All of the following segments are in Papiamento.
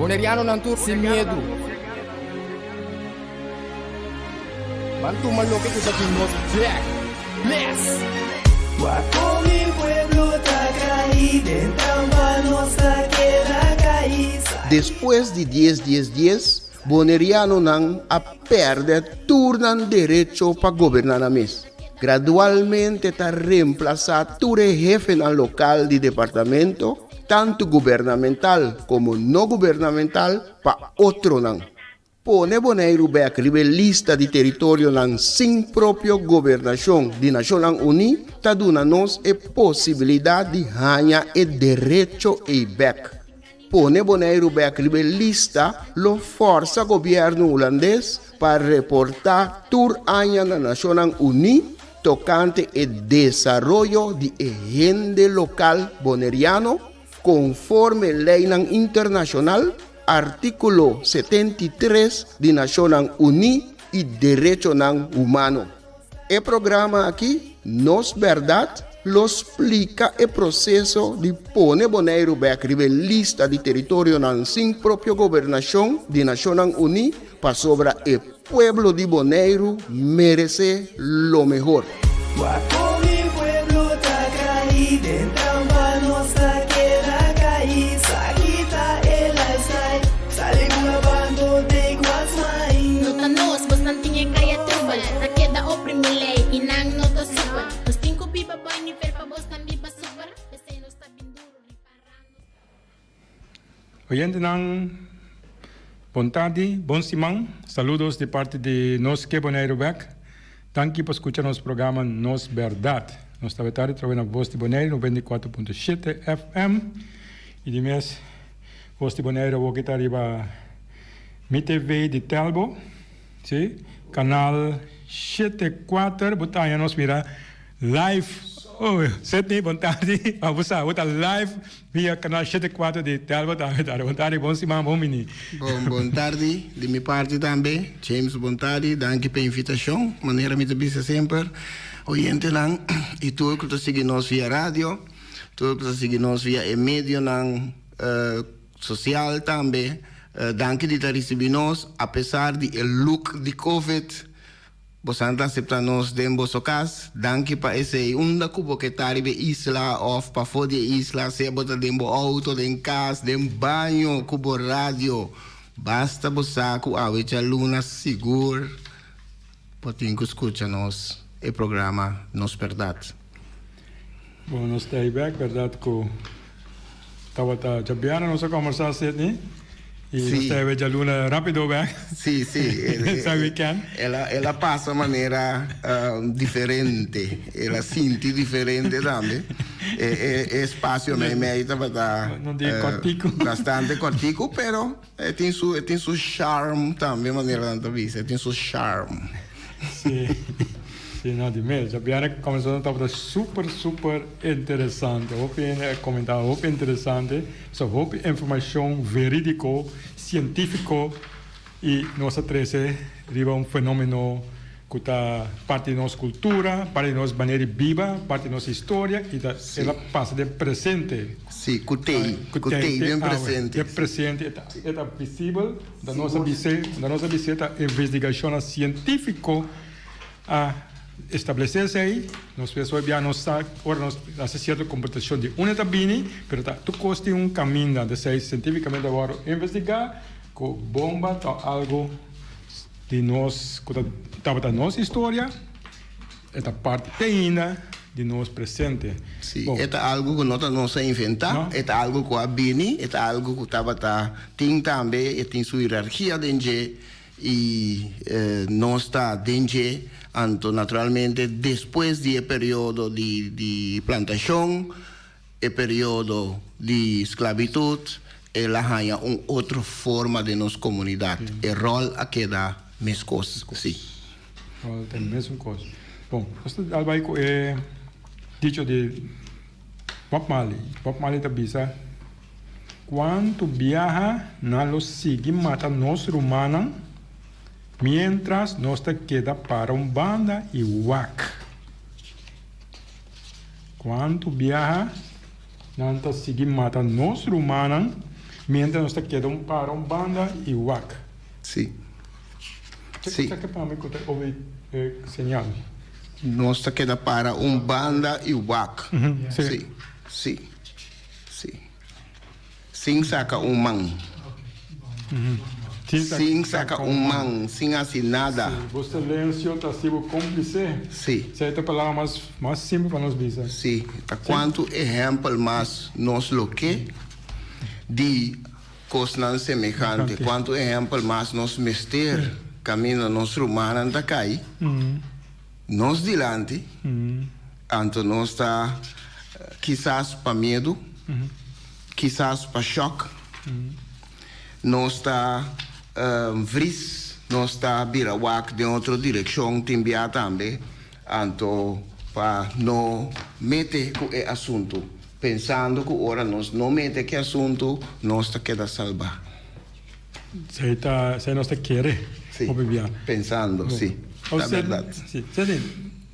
Bonerianonan tur sin miedu. Ban tuma loke ku ta di nos bek. Bless! Wak kon mi pueblo ta kai den trampa nos ta keda kai. Despues di dies dies dies, Bonerianonan a pèrdè tur nan derecho pa goberná nan mes. Gradualmente ta remplasá tur e hefenan lokal di departamento, tantu gubernamental komo no gubernamental, pa otronan. Pone Boneiru bèk riba e lista di teritorionan sin propio gobernashon di Nashonnan Uní ta duna nos e posibilidat di haña e derecho ei bèk. Pone Boneiru bèk riba e lista lo fòrsa gobièrnu hulandes pa reportá tur aña na Nashonnan Uní tokante e desaroyo di e hende lokal boneriano konforme leinan internashonal, artíkulo 73 di Nashonnan Uní i derechonan humano. E programa aki, Nos Bèrdat, lo splika e proseso di pone Boneiru bèk riba e lista di teritorionan sin propio gobernashon di Nashonnan Uní pasobra e pueblo di Boneiru meresé lo mehor. Wak kon mi pueblo ta kai den trampa nos ta keda kai sa kita e lifestyle sali ku la bando take what's mine. No ta nos, bosnan tin e kaya trubel. Ta keda oprimi lei i nan no ta supel. Nos tin ku biba boi nivel pa bosnan biba super. P'esei nos ta bin duru ripará nos. Oyentenan, bon tardi, bon siman. Saludos di parti di Nos Ke Boneiru Bek. Danki pa skucha nos programa Nos Bèrdat. Nos ta tardi trobe na Voz di Boneiru 94.7 FM. I di mes Voz di Boneiru awor ki ta riba Mi TV di Telbo, si, kanal shete kuater bo ta haña nos mira live. Oh, Sidney, bon tardi. Pa bo sa, bo ta live via kanal shete kuater di Telbo tambe tardi. Bon tardi, bon siman, bon bini. Bon, bon tardi di mi parti tambe. James, bon tardi. Danki pa e invitashon. Manera mi ta bisa semper, oyentenan i tur ku ta sigui nos via radio, tur ku ta sigui nos via e medionan Social tambe. Danki di ta ricibi nos apesar di e look di covid. Bosan ta acepta nos den boso cas. Danki pa esey. Unda cu bo ke ta riba e isla of pafo di e isla, sea bo ta den bo auto, den cas, den baño cu bo radio, basta bo sa cu awe djaluna sigur bo tin cu scucha nos e programa Nos Berdad. Bon, nos ta ei bek, berdad cu tabata djabièrnè nos a combersa, Sidney, y nos ta ei bek djaluna rapido bek. Si, si. Esa weekend. El a, el a pasa manera diferente, el a sinti diferente tambe. E, e, e espacio meimei tabata No di cortico. bastante cortico, pero e tin su, e tin su charm tambe, manera nan ta bisa, e tin su charm. Sí, sí, no, di mes. Djabièrnè kòmbersashon tabata super, super interesante. Hopi hende a komentá hopi interesante. So hopi informashon verídiko, sientífiko i nos a trese riba un fenómeno ku ta parti di nos kultura, parti di nos manera di biba, parti di nos historia i ta el a pasa den presente. Sí, ku tei, ku tei den presente. Den presente e ta e ta visibel. Da nos a bis'é, da nos a bis'é ta investigashonnan sientífiko a establesé esei. Nos mes hopi bia nos sa ora nos hasi sierto komportashon di unda ta bini, pero ta tur kos tin un kaminda. Desei sientífikamente a wòrdu investigá ku bomba ta algu di nos ku ta tabata nos historia. E ta parti te ainda di nos presente. Sí, e ta algu ku no ta nos a inventá, e ta algu ku a bini, e ta algu ku tabata tin tambe, e tin su hierarkia den dje i nos ta den dje. Anto naturalmente despues di e periodo di di plantashon, e periodo di sklabitut, el a haña un otro forma den nos komunidat. E ròl a keda meskos, sí. Ròl ta e mesun kos. Bon, nos ta dal bai ku e dicho di Bob Marley. Bob Marley ta bisa, Kuantu biaha nan lo sigui mata nos rumannan miéntras nos ta keda para un banda i wak? Kuantu biaha nan ta sigui mata nos rumannan? Mientras nos ta keda un para un banda i wak. Sí. Sí. Cheke pa mi ku ta obi e señal. Nos ta keda para un banda i wak. Sí. Sí. Sí. Sin saka un man. Sin saka un man, sin hasi nada. Sí, bo silensio ta hasi bo kómplise. Sí. Esei ta e palabra mas mas simpel pa nos bisa. Sí, ta kuantu ehèmpel mas nos lo ke di kosnan semehante? Kuantu ehèmpel mas nos mester kaminda nos rumannan ta kai nos dilanti, anto nos ta kisas pa miedu, kisas pa shòk, nos ta vris, nos ta bira wak den otro direkshon tin bia tambe, anto pa no mete ku e asuntu, pensando ku ora nos no mete ku e asuntu nos ta keda salbá. Esei ta, esei nos ta kere hopi bia. Pensando, si, ta bèrdat. Si, Cedin,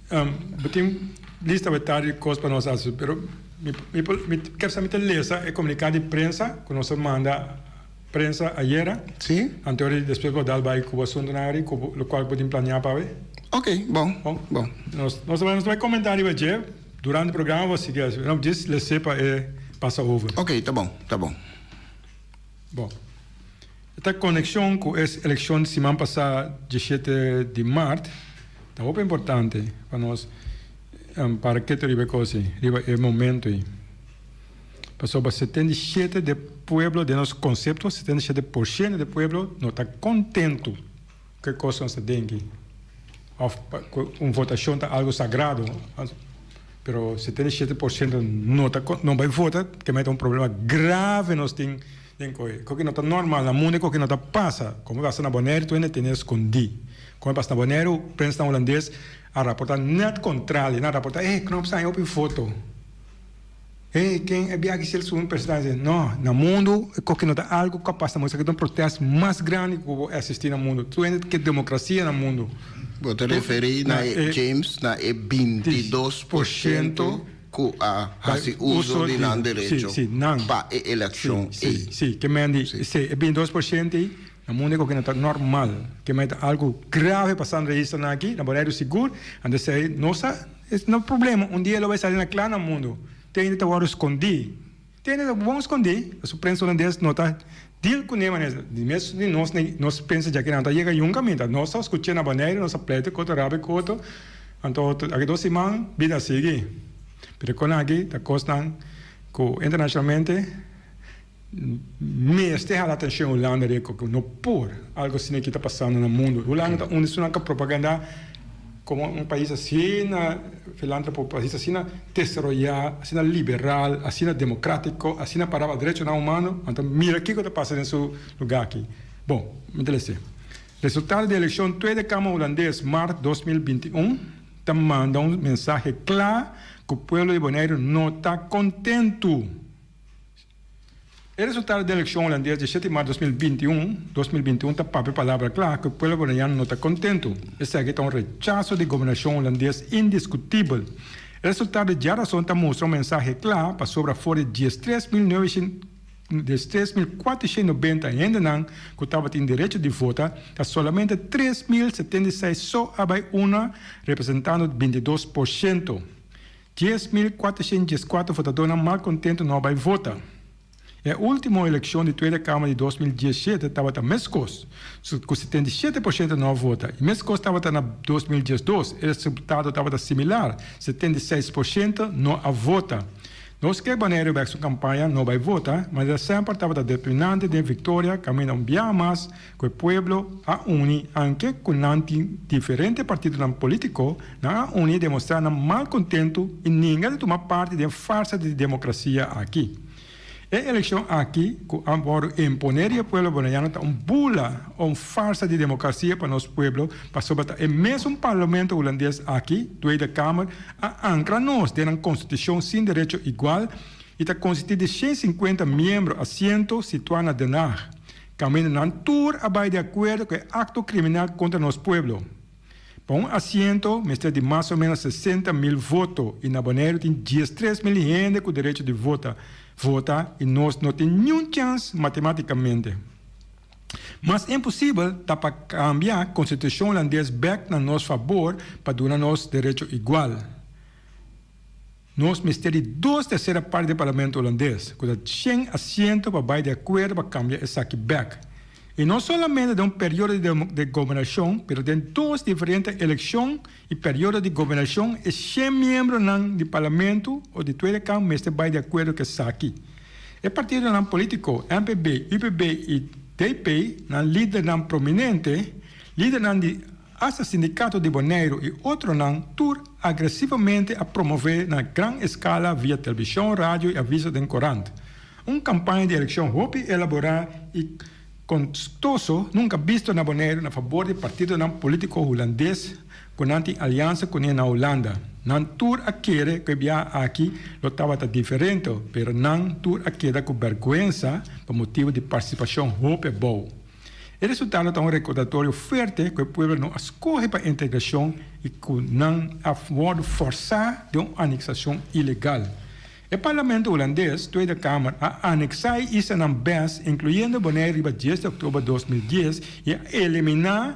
bo tin lista bo tardi kos pa nos hasi, pero mi mi por mi kier sa mi ta lesa e komunikado di prensa ku nos a manda prensa ayera. Si. Anto ora despues bo dal bai ku bo asuntunan ari ku bo lokual ku bo tin planeá pa awe. Ok, bon, bon. Nos nos ta bai nos ta bai komentá riba dje durante programa bo sigui hasi, no djis les'é pa e pasa over. Ok, ta bon, ta bon. Bon. E ta konekshon ku es elekshon di siman pasá diesshete di mart ta hopi importante pa nos para ketu riba e kos ei, riba e momento ei. Pasobra 77 de pueblo den nos konsepto, 77 por shento de pueblo no ta kontentu ku e kos ku nos ta den aki. Òf ku un votashon ta algu sagrado. Pero 77 por shento no ta no bai vota, kemey ta un problema grave nos tin den koe. Koke no ta normal na mundu, koke no ta pasa. Komo pasa na Boneiru tur hende tene skondí. Komo pasa na Boneiru, prensanan hulandes a raportá nèt kontrali. Nan a raportá, eh, Knops a haña hopi voto. Hey, ken e biaha ki su un presidente? No, na mundu e koke no ta algu ku a pasa na mundu. Esaki ta un protest mas grandi ku bo existi na mundu. Tur hende ke demokrasia na mundu. Bo ta referí na e, James, na e 22% ku a hasi uso di nan derecho pa e elekshon ei. Si, ke men di, si, e 22% ei na mundu e koke no ta normal. Ke men ta algu grave pasando e islanan aki, na Boneiru sigur. Anto esei no sa. Es no problema, un dia lo bay sali na cla na mundo. Te ainda ta wordo scondi. Te ainda ta bon scondi, pasobra prensa holandes no ta deal cu ne manera. Di mes di nos, nos prensa djaki nan ta yega yun caminda. Nos ta scucha na Boneiru, nos ta pleita cu otro, rabia cu otro. Anto aki dos siman bida a sigui. Pero con aki ta cosnan cu internacionalmente Mester hala atencion Hulanda rico cu no por algo asina ki ta pasando na mundo. Hulanda ta un di esunnan cu a propaganda como un pais asina filantropo, un pais asina desaroya, asina liberal, asina democratico, asina para pa derechonan humano. Anto mira kico ta pasa den su lugar aki. Bon, mi ta lese. Resultado di eleccion Tweede Kamer Hulandes maart 2021 ta manda un mensahe cla cu pueblo di Boneiru no ta contento. E resultado di elekshon hulandes di shete di mart 2021, 2021 ta papia palabra kla ku e pueblo boneriano no ta kontentu. Esaki ta un rechaso di gobernashon hulandes indiskutibel. E resultado di djarason ta mustra un mensahe kla pasobra for di 13.490 hendenan ku tabatin derecho di vota, ta solamente 3.076 so a bai una, representando 22%. 10.414 votadónan malkontentu no a bai vota. E último elekshon di Tweede Kamer di 2017 tabata meskos, ku 77% no a vota. I meskos tabata na 2012, e resultado tabata similar, 76% no a vota. Nos ke Boneiru bek su kampaña no bai vota, manera semper tabata determinante den viktoria kaminda un biaha mas ku e pueblo a uni anke ku nan tin diferente partidonan politiko, nan a uni i demostrá nan malkontentu i ninga di tuma parti den farsa di demokrasia aki. E elekshon aki ku a wòrdu imponé di e pueblo boneriano ta un bula o un farsa di demokrasia pa nos pueblo pasobra ta e mesun parlamento hulandes aki, Tweede Kamer, a ankra nos den nan konstitushon sin derecho igual i ta konsistí di 150 miembro asiento situá na Den Haag. Kaminda nan tur a bai di akuerdo ku e akto kriminal kontra nos pueblo. Pa un asiento mester di mas o menos 60 mil voto i na Boneiru tin 13 mil hende ku derecho di vota vota i nos no tin niun chèns matemátikamente. Mas imposibel ta pa kambia konstitushon hulandes bèk na nos fabor pa duna nos derecho igual. Nos mester di dos tersera parti di parlamento hulandes, ku ta shen asiento pa bai di akuerdo pa kambia esaki bèk. I no solamente den un periodo di gobernashon, pero den dos diferente elekshon i periodo di gobernashon e shen miembronan di parlamento o di Tweede Kamer mester bai di akuerdo ku esaki. E partidonan polítiko NPB, UPB i DP, nan lidernan prominente, lidernan di Hasta Sindikato di Boneiru i otronan tur agresivamente a promové na gran eskala via televishon, radio i aviso den korant. Un kampaña di elekshon hopi elaborá i kostoso nunka bisto na Boneiru na fabor di partidonan polítiko hulandes ku nan tin aliansa kuné na Hulanda. Nan tur a kere ku e biaha aki lo tabata diferente, pero nan tur a keda ku bèrgwensa pa motibu di partisipashon hopi abou. E resultado ta un rekordatorio fuerte ku e pueblo no a skohe pa integrashon i ku nan a wòrdu fòrsá den un aneksashon ilegal. E parlamento hulandes, Tweede Kamer, a aneksá e islanan bes, inkluyendo Boneiru riba dies di òktober 2010 i a eliminá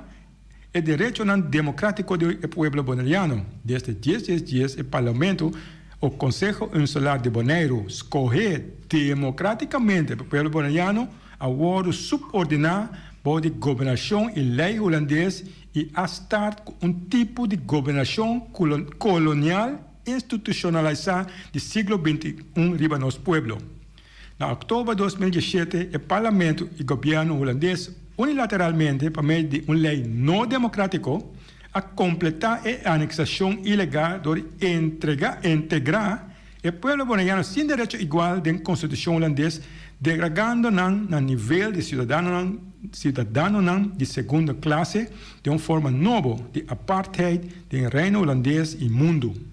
e derechonan demokratiko di e pueblo boneriano. Desde dies dies dies e parlamento o Konseho Insular di Boneiru skohé demokratikamente pa pueblo boneriano a wòrdu subordiná bou di gobernashon i lei hulandes i a start ku un tipo di gobernashon kolonial institushonalisá di siglo 21 riba nos pueblo. Na òktober 2017 e parlamento i gobièrnu hulandes unilateralmente pa medio di un lei no demokratiko a kompletá e aneksashon ilegal dor di entregá integrá e pueblo boneriano sin derecho igual den konstitushon hulandes degragando nan na nivel di siudadanonan siudadanonan di segundo klase den un forma nobo di apartheid den Reino Hulandes i mundu.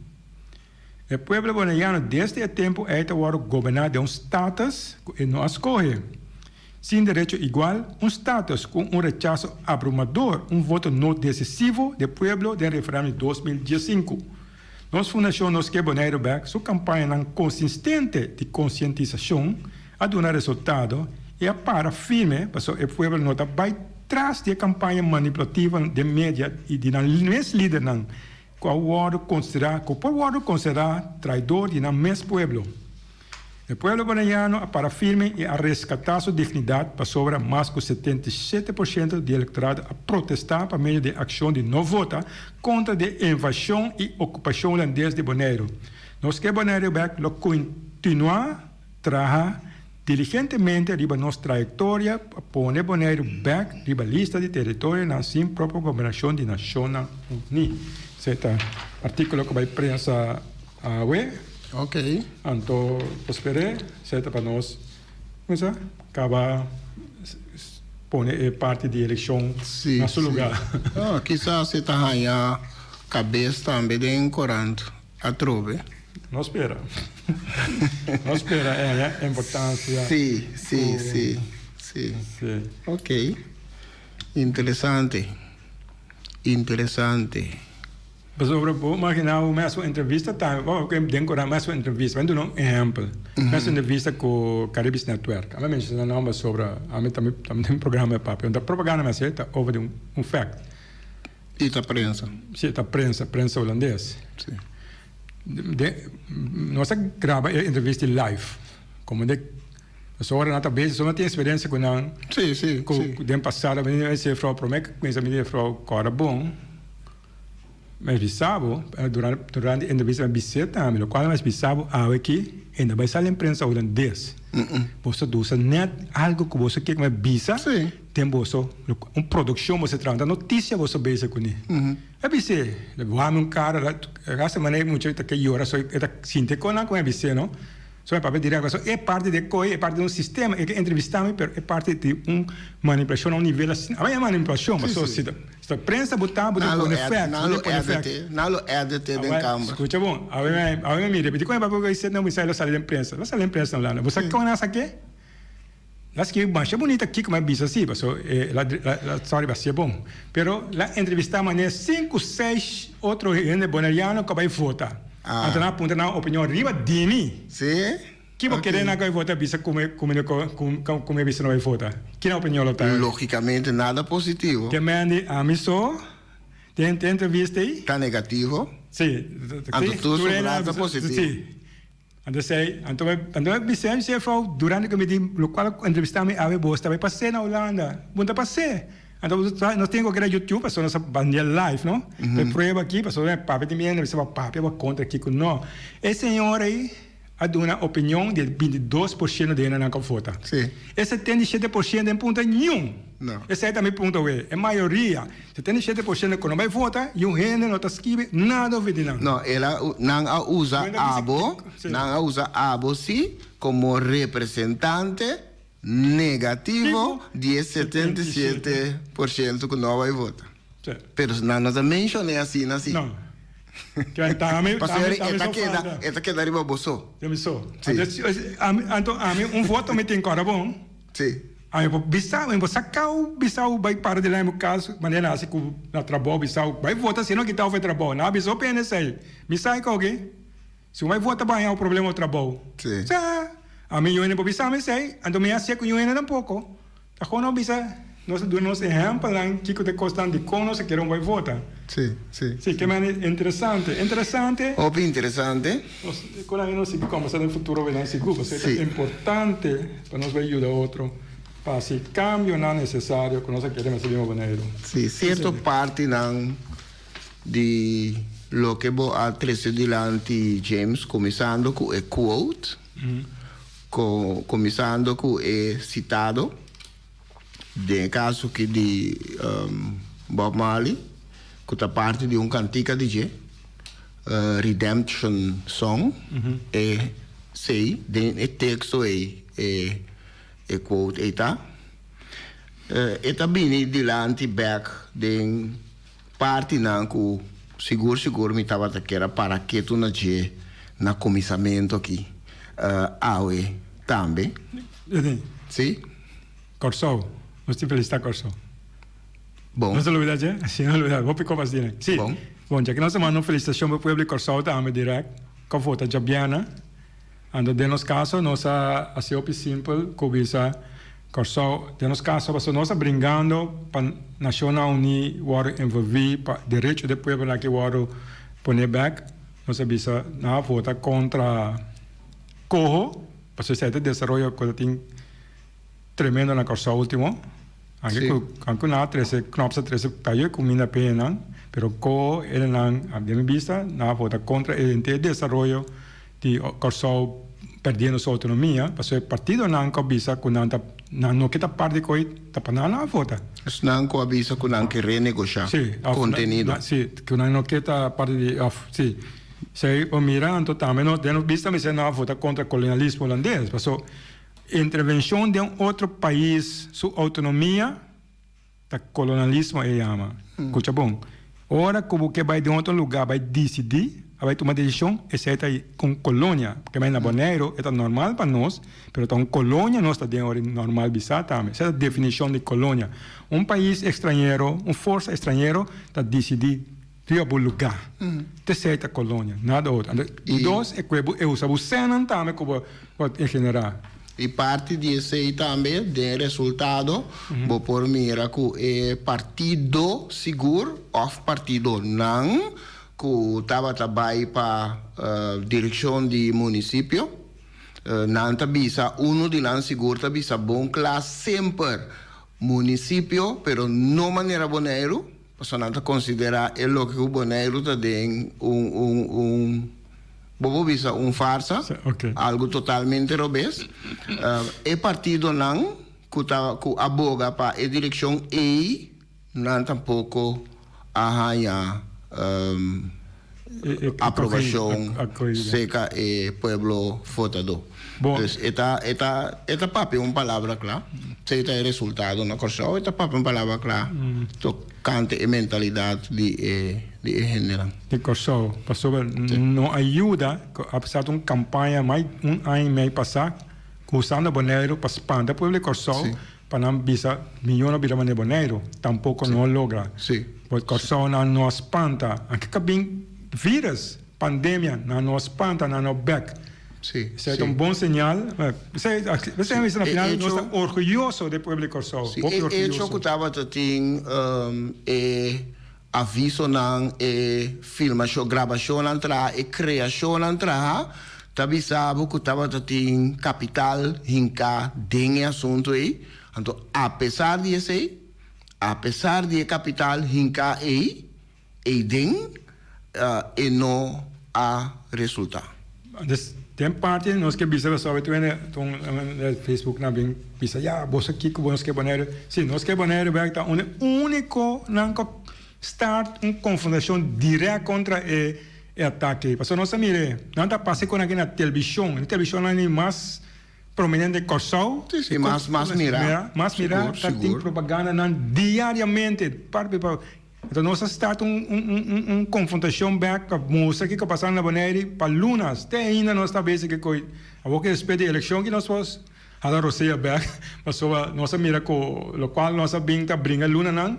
E pueblo boneriano desde e tempu ei ta wòrdu goberná den un status ku e no a skohe, sin derecho igual, un status ku un rechaso abrumador, un voto no desisivo di e pueblo den referèndum di 2015. Nos Fundashon Nos Ke Boneiru Bèk su kampañanan konsistente di konsientisashon a duna resultado i a para firme pasobra e pueblo no ta bai tras di e kampaña manipulativo den media i di nan mes lidernan ku a wòrdu konsiderá, ku por wòrdu konsiderá traidor di nan mes pueblo. E pueblo boneriano a para firme i a reskatá su dignidat pasobra mas ku 77% di elektorado a protestá pa medio di e akshon di no vota kontra di e invashon i okupashon hulandes di Boneiru. Nos ke Boneiru bèk lo kontinuá traha diligentemente riba nos trayektoria pa pone Boneiru bèk riba lista di teritorionan sin propio gobernashon di Nashonnan Uní. Esei ta artíkulo ku bai prensa awe. Ok. Anto por sper'é esei ta pa nos kuminsá kaba pone e parti di elekshon na su lugá. Si, si. Kisas e ta haña kabes tambe den korant. Atrobe. No spera. No spera e importancia. Sí, sí, sí, sí. Sí. Ok. Interesante. Interesante. Pasobra bo imagina bo mes un entrevista tambe, bo ke den Corant mes un entrevista, mi duna un ehempel. Mes un entrevista ku Caribisch Netwerk. Ami a menciona nan pasobra ami tambe den programa e papia. Ta propaganda mi haci, ta over di un fact. I ta prensa. Si, ta prensa, prensa hulandes. Si. De, nos a graba e entrevista live. Como de, pasobra nan ta bezig, so nan tin experiencia cu nan. Si, si, cu, si. Den pasado, mi a bisa e vrouw, prome cu cuminsa mi di e vrouw, corda bon, mi a bisa bo, durante, durante e entrevista mi a bis'é tambe, locual mi a bisa bo awe aki, e no bay sali den prensa hulandes. Boso ta usa net algo cu boso kier cu mi a bisa. Si. Den boso un produccion boso traha, ta noticia boso bezig cune. E bis'é, le wami un cara, hasta manera e mucha ta ke yora so e ta sinti e conan cu e bis'é no. So mi papia direct pasobra e parti di e coy, e parti di un sistema, e ke entrevista mi pero e parti di un manipulacion a un nivel asina, aba e manipulacion pasobra si ta prensa bo ta bo ta pone facts, bo ta pone facts. Nan lo edit den camber. Scucha bon, awe mi mira, di con e papia cu e no bisa lo sali den prensa, lo sali den prensa na Hulanda, bo sa con nan a saké? La skibi masha bunita kiko mi a bisa si, paso e la la story ba sier bon. Pero la entrevista manera sinku seis otro hende boneriano ku a bai vota. Anto nan a puntra nan opinion riba di mi. Si? Ki bo kere nan ku a bai vota bisa ku mi ku mi ku mi a bisa no bai vota? Ki nan opinion lo ta? Logicamente nada positivo. Te mende ami so den e entrevista ei. Ta negativo. Si. Anto tur sobrá ta positivo. Si. Anto esei, anto anto e bis'é, mi sefou, durante ku mi di lokual a entrevistá mi awe bo sta bai pas'é na Hulanda, bo no ta pas'é. Anto nos tin ku keda YouTube pasobra nos a bandia live no, e prueba aki pasobra e papia tin biendo, mi sa bo papia bo kontra kiko no. E señor ei a duna opinion di e 22% di hendenan ku a vota. E 77% den punta niun. Esei ta mi punto awe, e mayoria. 77% ku no bai vota i un hende no ta skibi nada over di nan. No, el a, nan a usa abo, nan a usa abo si komo representante negativo di e 77% ku no a bai vota. Pero nan no ta menshon'é asina si. No. Pasobra e ta keda, e ta keda riba bo so. Riba mi so. Anto ami un voto mi tin kòrda bon. Sí. Ami por bisa, mi por sacao bisao bay para dilanti mi cas manera nan haci cu na trabao bisao bay vota si no kitao for e trabao. Nan a bisa hopi hende esey. Mi sa e koki. Si bo bay vota bo haña un problema trabao. Sí. Sa. Ami yu hende por bisa mi esey, anto mi hacié cu yu hende tampoco. Ta gewoon nos bisa, nos a duna nos ehempelnan kico ta e cosnan dicon nos a kere un bay vota. Sí, sí. Sí, ke manera interesante. Interesante. Hopi interesante. Nos con ahí nos sigui combersa den futuro wenan sigur pasobra ta importante pa nos bay yuda otro pa haci cambionan necesario cu nos a kere mester bin pa Boneiru. Sí, cierto partinan di loke bo a trece dilanti James, cuminsando cu e quote, cuminsando cu e citado, den e caso aki di Bob Marley, cu ta parti di un cantica di dje, Redemption Song, e sei, den e texto ei e e quote ei ta. E ta bini dilanti bek den partinan cu sigur sigur mi tabata kier a para ketu na dje na cuminsamento aki awe tambe. Si? Kòrsou. Nos tin felisitá Kòrsou. Bon. Nos ta lubidá dje? Si, nos lubidá. Hopi kopas di nan. Si. Bon. Bon, dja ki nos ta manda un felisitashon pa e pueblo di Kòrsou tambe dirèkt, ku a vota djabièrnè. Anto den nos kaso nos a hasi hopi simpel ku bisa Kòrsou, den nos kaso pasobra nos ta bringando pa Nashonnan Uní wòrdu envolví pa derecho di e pueblonan aki wòrdu pone bèk, nos a bisa nan a vota kontra Coho, pasobra esei ta desaroyo ku ta tin. Tremendo na Kòrsou ultimo. Anke ku anke ku nan a trese Knops a trese tayo kuminda pa enan, pero ko enenan den mi bista nan a vota kontra e henter desaroyo di Kòrsou perdiendo su outonomia, pasobra e partidonan ku a bisa ku nan ta nan no ke ta parti ku ei ta pa nan nan a vota. Esnan ku a bisa ku nan ke renegoshá kontenido. Si, ku nan no ke ta parti di òf si. Esei bo mira anto tambe nos den nos bista mester nan a vota kontra kolonialismo hulandes, pasobra. Intervencion den otro pais su autonomia ta colonalismo e yama. Scucha bon. Ora cu bo ke bay den otro lugar bay dicidi, a bay tuma decision, esey ta un colonia. Porque bay na Boneiro e ta normal pa nos, pero ta un colonia nos ta den ora normal bisa tambe. Esey ta definicion di colonia. Un pais extranhero, un forsa extranhero ta dicidi riba bo lugar. T'esey ta colonia, nada otro. Anto, di dos, e cu e usa bo senan tambe cu bo Por en general. I parti di esei tambe den resultado bo por mira ku e partido sigur òf partidonan ku tabata bai pa direkshon di munisipio nan ta bisa unu di nan sigur ta bisa bon kla semper munisipio pero no manera Boneiru pasobra nan ta konsiderá e loke ku Boneiru ta den un un un Bo por bisa un farsa, algo totalmente robes. E partidonan cu ta cu a boga pa e direccion ey, nan tampoco a haya aprobacion cerca e pueblo votador. Dus e ta e ta e ta papia un palabra cla, esey ta e resultado na Corsou, e ta papia un palabra cla tocante e mentalidad di e di e hendenan. Di Kòrsou, pasobra no a yuda ku a pasá un kampaña mai un aña i mei pasá. Usando Boneiru pa spanta pueblo di Kòrsou pa nan bisa miyon a bira manera Boneiru. Tampoko no a logra. Bo Kòrsou nan no a spanta. Anke ka bin virus, pandemia, nan no a spanta, nan no a bek. Esei ta un bon señal. Esei a bisa na final nos ta orguyoso di pueblo di Kòrsou. Hopi orguyoso. E echo ku tabata tin e avisonan, e filmashon, grabashonnan traha, e kreashonnan traha, ta bisa bo ku tabata tin kapital hinká den e asuntu ei. Anto apesar di esei, apesar di e kapital hinká ei, ei den, e no a resultá. Antes, den parti nos ke bisa pasobra tur hende na Facebook nan bin bisa ya boso kiko bo nos ke Boneiru. Si, nos ke Boneiru bek ta un e uniko nan ku start un konfrontashon dirèkt kontra e e atake ei. Pasobra nos a mira nan ta pasa e kos aki na televishon, e televishon nan e mas prominente Kòrsou. Si, si, mas mas mira. Mas mira ta tin propaganda nan diariamente parti pa. Enton nos a start un un un konfrontashon bek pa mustra kiko a pasa na Bonaire pa lunas. Te ainda nos ta bezig ku e awor ku despues di elekshon ki nos por hala rosea bek pasobra nos a mira ku lokual nos a bin ta bringa lunanan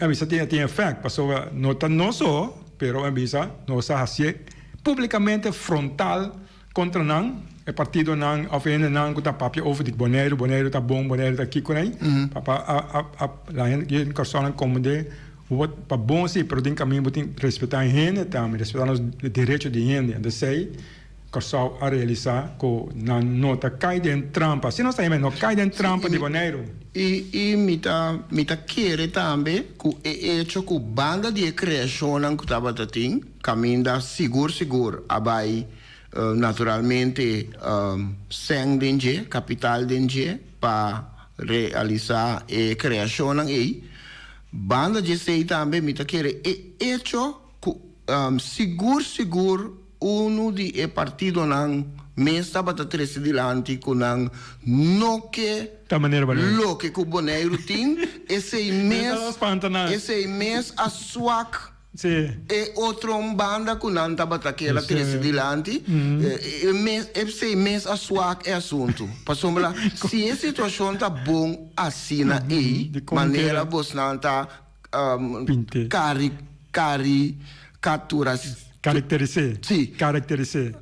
a bisa tin tin efèkt pasobra no ta nos so pero a bisa nos a hasié publikamente frontal Kontra nan, e partidonan òf e hendenan ku ta papia over di Boneiru, Boneiru ta bon, Boneiru ta kiko nei, pa a a a la hende di Kòrsounan komprendé bo pa bon si, pero den kaminda bo tin respetá e hende tambe, respetá nos derecho di hende. Anto esei Kòrsou a realisá ku nan no ta kai den trampa. Asina nos ta yama, no kai den trampa di Boneiru. I i mi ta mi ta kere tambe ku e echo ku banda di e kreashonnan ku tabata tin, kaminda sigur sigur a bai Naturalmente sèn den dje, kapital den dje pa realisá e kreashonnan ei. Banda dje esei tambe mi ta kere e echo ku sigur sigur unu di e partidonan mes tabata trese dilanti ku nan no ke loke ku Boneiru tin, esei mes esei mes a swak. E otro un banda ku nan tabata kier a trese dilanti, e mes, esei mes a swak e asuntu. Pasobra si e situashon ta bon asina ei, manera bosnan ta kari, karikatura. Karakteris'é. Si. Karakteris'é.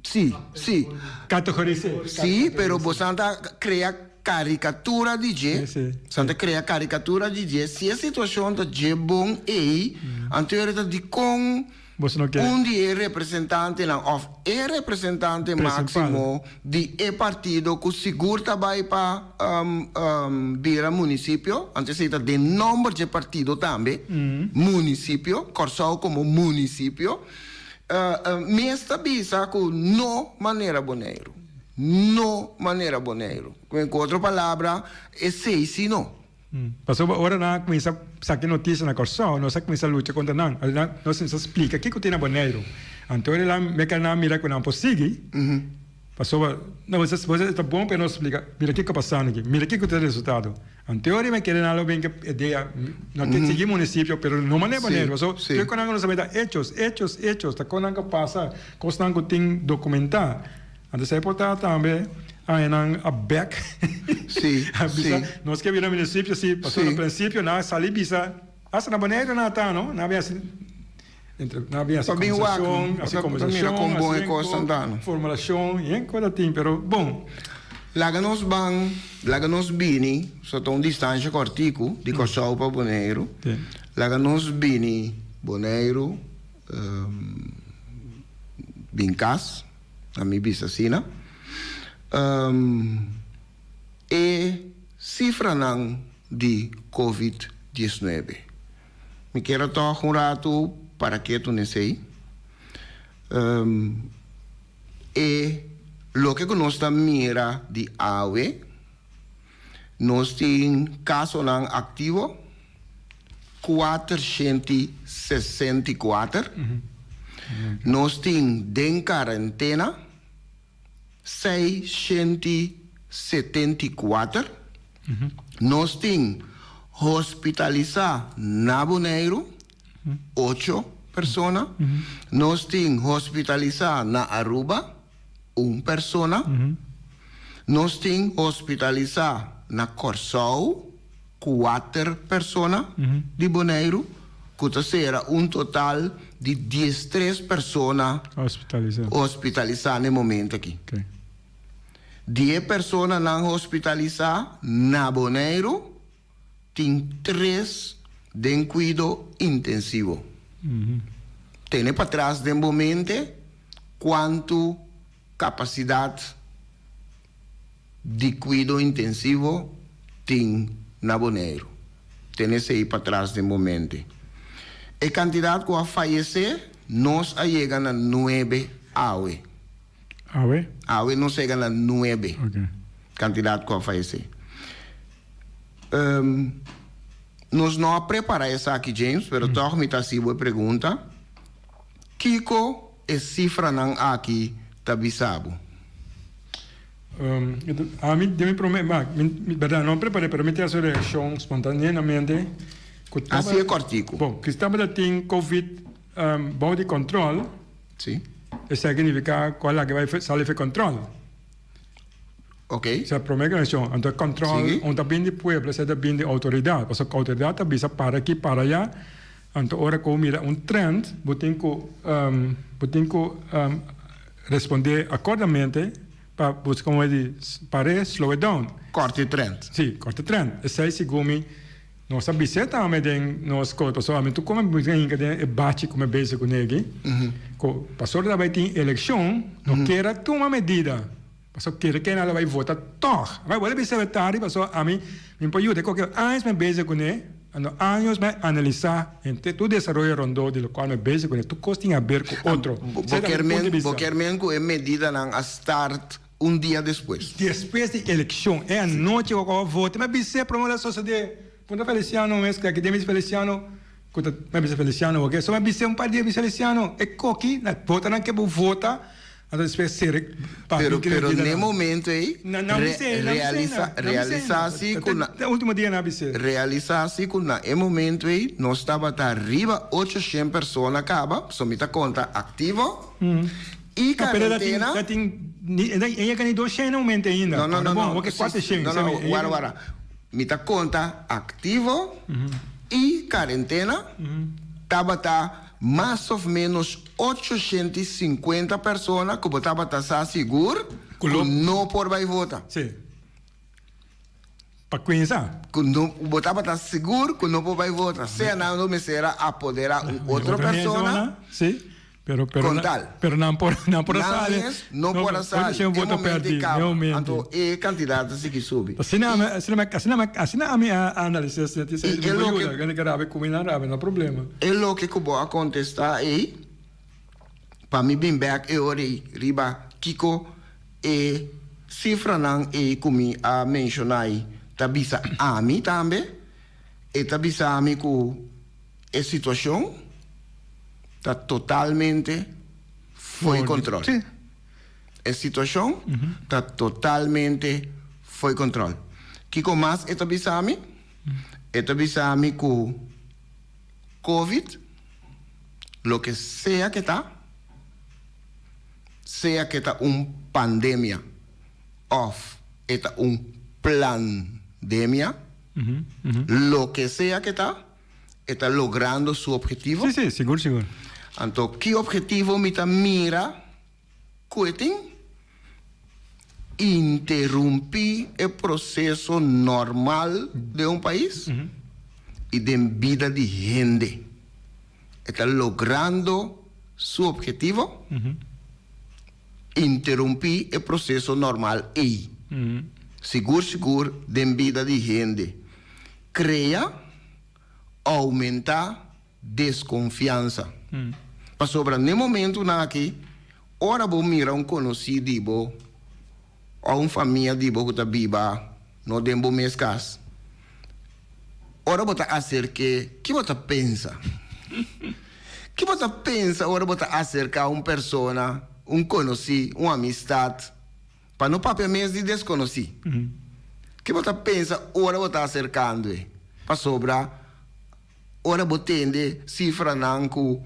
Si, si. Kategoris'é. Si, pero bosnan ta krea karikatura di dje. Bosnan ta krea karikatura di dje. Si e situashon ta dje bon ei, anto e ta dikon un di e representantenan òf e representante máksimo di e partido ku sigur ta bai pa bira munisipio, anto esei ta den nòmber dje partido tambe, munisipio, Kòrsou komo munisipio. Mes ta bisa ku no manera Boneiru. No manera Boneiru. Ku otro palabra, esei si no. Pasobra ora nan a kuminsá saka e notisia na Kòrsou, nos a kuminsá lucha kontra nan. Nos a kuminsá splika kiko tin na Boneiru. Anto e nan meka nan mira ku nan por sigui. Pasobra, no, bo sa, ta bon pa nos splika, mira kiko a pasando aki, mira kiko ta e resultado. Anteori mi kere nan lo bin ku idea, no ke sigui munisipio, pero no manera Boneiru. Pasobra, tur ku nan nos a mira ta hechos, hechos, hechos, ta kosnan ku pasa, kosnan ku tin dokumentá. Anto esei por ta tambe añanan a bek, a bisa, nos ke bira munisipio, si, pasobra na prinsipio nan a sali bisa, hasta na Boneiru nan a ta, no, nan a bin hasi. Entre nan bin hasi Pa bin wak, kombersashon, hasi pa mira kombersashon, kon bon hasi e kos en ta andando. formulashon i en kos atin, pero bon. Laga nos ban, laga nos bini, so ta un distansha kòrtiku di Kòrsou pa Boneiru. Sí. Laga nos bini Boneiru, bin kas, na mi bisa asina. E sifranan di Covid 19. Mi kier a tòg un ratu para ketu n'esei. E loke ku nos ta mira di awe, nos tin kasonan aktivo 464, nos tin den karentena 674, nos tin hospitalisá na Boneiru ocho persona, nos tin hospitalisá na Aruba. Un persona. Nos tin hospitalisá na Kòrsou kuater persona di Boneiru, ku ta sera un total di diestres persona hospitalisá na e momento aki. Di e personanan hospitalisá na Boneiru, tin tres den kuido intensivo. Tene patras den bo mente kuantu kapasidat di kuido intensivo tin na Boneiru. Tene esei patras den bo mente. E kantidat ku a fayesé, nos a yega na nuebe awe. Awe? Awe nos a yega na nuebe kantidat ku a fayesé. Nos no a prepara esaki, James, pero tòg mi ta hasi bo e pregunta, Kiko e sifranan aki ta bisa bo? Ami, den mi prome, ma, mi bèrdat no a prepar'é, pero mi tin hasi un reakshon spontaneamente ku tabata. Hasi e kòrtiku. Bon, ku tabata tin covid bou di kòntròl. Si. Esaki nifiká ku a laga bai sali for kòntròl. Ok. Esa prome cuestion. Anto e control Sigui. un ta bin di pueblo, esei ta bin di autoridad. Pasobra cu autoridad ta bisa para aki, para aya. Anto ora cu bo mira un trend, bo tin cu, bo tin cu responde acordamente pa busca un way di par'e, slow it down. Corta e trend. Si, corta e trend. Esei segun mi nos a bis'e tambe den nos scol. Pasobra ami tur come mi a hinca den e bachi cu mi a bezig cu negi. Cu pasobra ta bay tin eleccion, no kier a tuma medida. Pasobra kere ken a lo bai vota tog. A bai wòrdu bisa tardi pasobra ami mi por yuda koke años mi a bezig kuné, anto años mi a analisá henter tur desaroyo rondó di lokual mi a bezig kuné, tur kos tin haber ku otro. Bo Esei ta kier mi punto di men, bo bista. kier men ku e medidanan a start un dia despues. Despues di elekshon, e anochi ku a kaba vota, mi a bis'é promé lo a sosodé. Punta Feliciano mes, ku aki den mi di Feliciano, ku ta mi a bisa Feliciano oke, so mi a bis'é un par dia, mi bisa Feliciano, e koki na votanan ke bo vota, Anto despues ser pa Pero, mi pero creyente n'e nan. momento ei, Na, na re, bis'é, na bis'é, realisa, na, na bis'é, realisa na. si Te, ku na, te ultimo dia na bis'é. realisa si ku na e momento ei nos tabata riba ocho shen persona kaba, so mi ta konta aktivo i No, pero da tin, karentena. da tin, ni, e yega ni 200 na momento ainda. No, no, Ora no, bon, no, awor ke si, 400, no, no, sabi, e wara, yega. wara. Mi ta konta aktivo i karentena tabata mas of menos 850 persona ku bo tabata sa sigur Ku ku lo no por bai vota. Sí. Pa kuinsa. Ku no, bo tabata sigur ku no por bai vota. Sea nan lo mester a apoderá un otro Otro persona. persona, sí. Pero, pero, Con tal. pero nan por, nan por a Nan sali. mes no por a sali. Ocho E voto momento perdí, e kaba. ne momento. Anto e kantidat ta sigui subi. Asina ami, asina mi, asina mi, asina ami a analisá esei. I Mi e por loke yuda, kende ke rabia ku mi nan rabia, no problema. E loke ku bo a kontestá ei, pa mi bin bèk e ora ei riba kiko e sifranan ei ku mi a menshoná ei ta bisa ami tambe, e ta bisa mi ku e situashon ta totalmente fo'i control. Sí. E situacion ta totalmente fo'i control. Kico mas e ta bisa mi? E ta bisa mi cu Covid, loke sea ke ta, sea ke ta un pandemia of e ta un plandemia, loke sea ke ta, E ta logrando su obhetivo? Sí, sí, sigur, sigur. Anto, ki obhetivo mi ta mira ku e tin? Interumpí e proseso normal den un pais i den bida di hende. E ta logrando su obhetivo? Interumpí e proseso normal ei. Sigur, sigur den bida di hende. Krea, oumentá deskonfiansa. Pasobra n'e momentunan aki, ora bo mira un konosí di bo òf un famia di bo ku ta biba no den bo mes kas, ora bo ta aserk'é, ki bo ta pensa? Ki bo ta pensa ora bo ta aserká un persona, un konosí, un amistat? Pa no papia mes di deskonosí. Ke bo ta pensa ora bo ta aserkando e? Pasobra ora bo tende sifranan ku,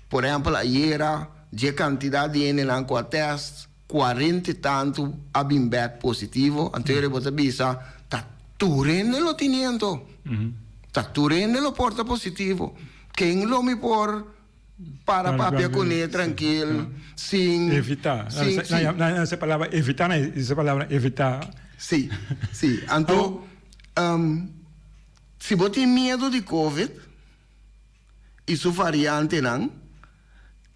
por ehèmpel ayera, dje kantidat di hendenan ku a tèst. 40 i tantu a bin bek positivo, anto e bo ta bisa ta tur hende lo tini anto. Ta tur hende lo por ta positivo. Ken lo mi por para papia kuné trankil sin Evitá. sin si. Na e palabra evitá na e palabra evitá. Si, si. Anto si bo tin miedu di covid i su variantenan,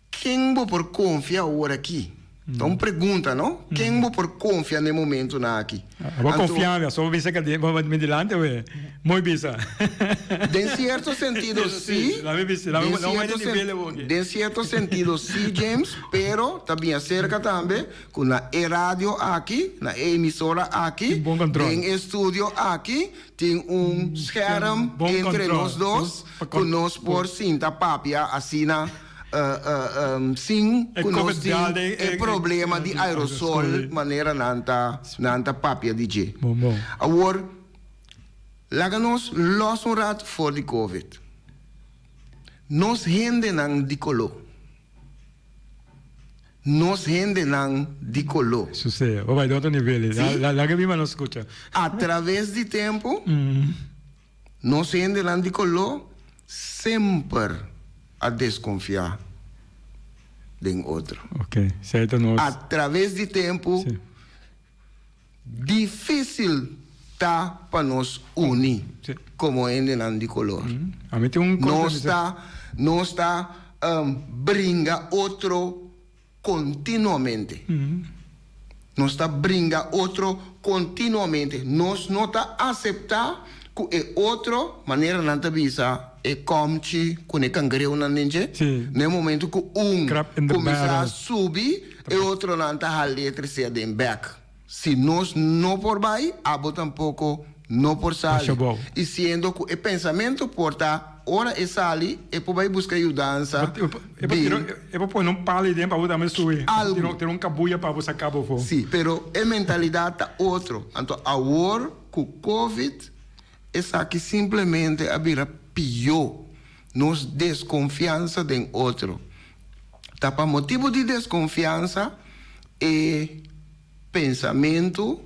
Ken bo por konfia awor aki? Ta un pregunta, no? Ken bo por konfia na e momentunan aki? Bo konfia mi, aso bo bisa ka bo mi dilanti awe. Mooi bisa. Den sierto sentido si. Den sierto sentido si, James, pero ta bin aserka tambe ku na e radio aki, na e emisora aki, den e studio aki, tin un scherm entre nos dos ku nos por sinta papia asina sin ku nos tin e problema di aerosol manera nan ta nan ta papia di dje. Awor laga nos los un rat for di covid. Nos hendenan di koló. Nos hendenan di koló. Suseo. Bo bai den otro nivel. Sí. Laga mi mano skucha. A traves di tempu, nos hendenan di koló semper a deskonfiá den otro. Ok, esei ta nos. A traves di tempu, Sí. difísil ta pa nos uni Sí. komo hendenan di kolor. Ami tin un kos pa Nos bisa. ta, nos ta bringa otro kontinuamente. Nos ta bringa otro kontinuamente. Nos no ta aseptá ku e otro, manera nan ta bisa, e kòmchi ku e kangreunan den dje. Sí. Na e momento ku un Crab in the kuminsá barrel. subi, e otronan ta hal'é tresé aden bèk. Si nos no por bai, abo tampoko no por sali. Basha bou. I siendo ku e pensamentu por ta ora e sali, e por bai buska yudansa E por di. E por pone un palo ei den pa bo tambe subi. Algu. Tira un kabuya pa bo saka bo afó. Sí, pero e mentalidat ta otro. Anto awor ku Covid, esaki simplemente a bira pió. Nos deskonfiansa den otro. Ta pa motibu di deskonfiansa e pensamentu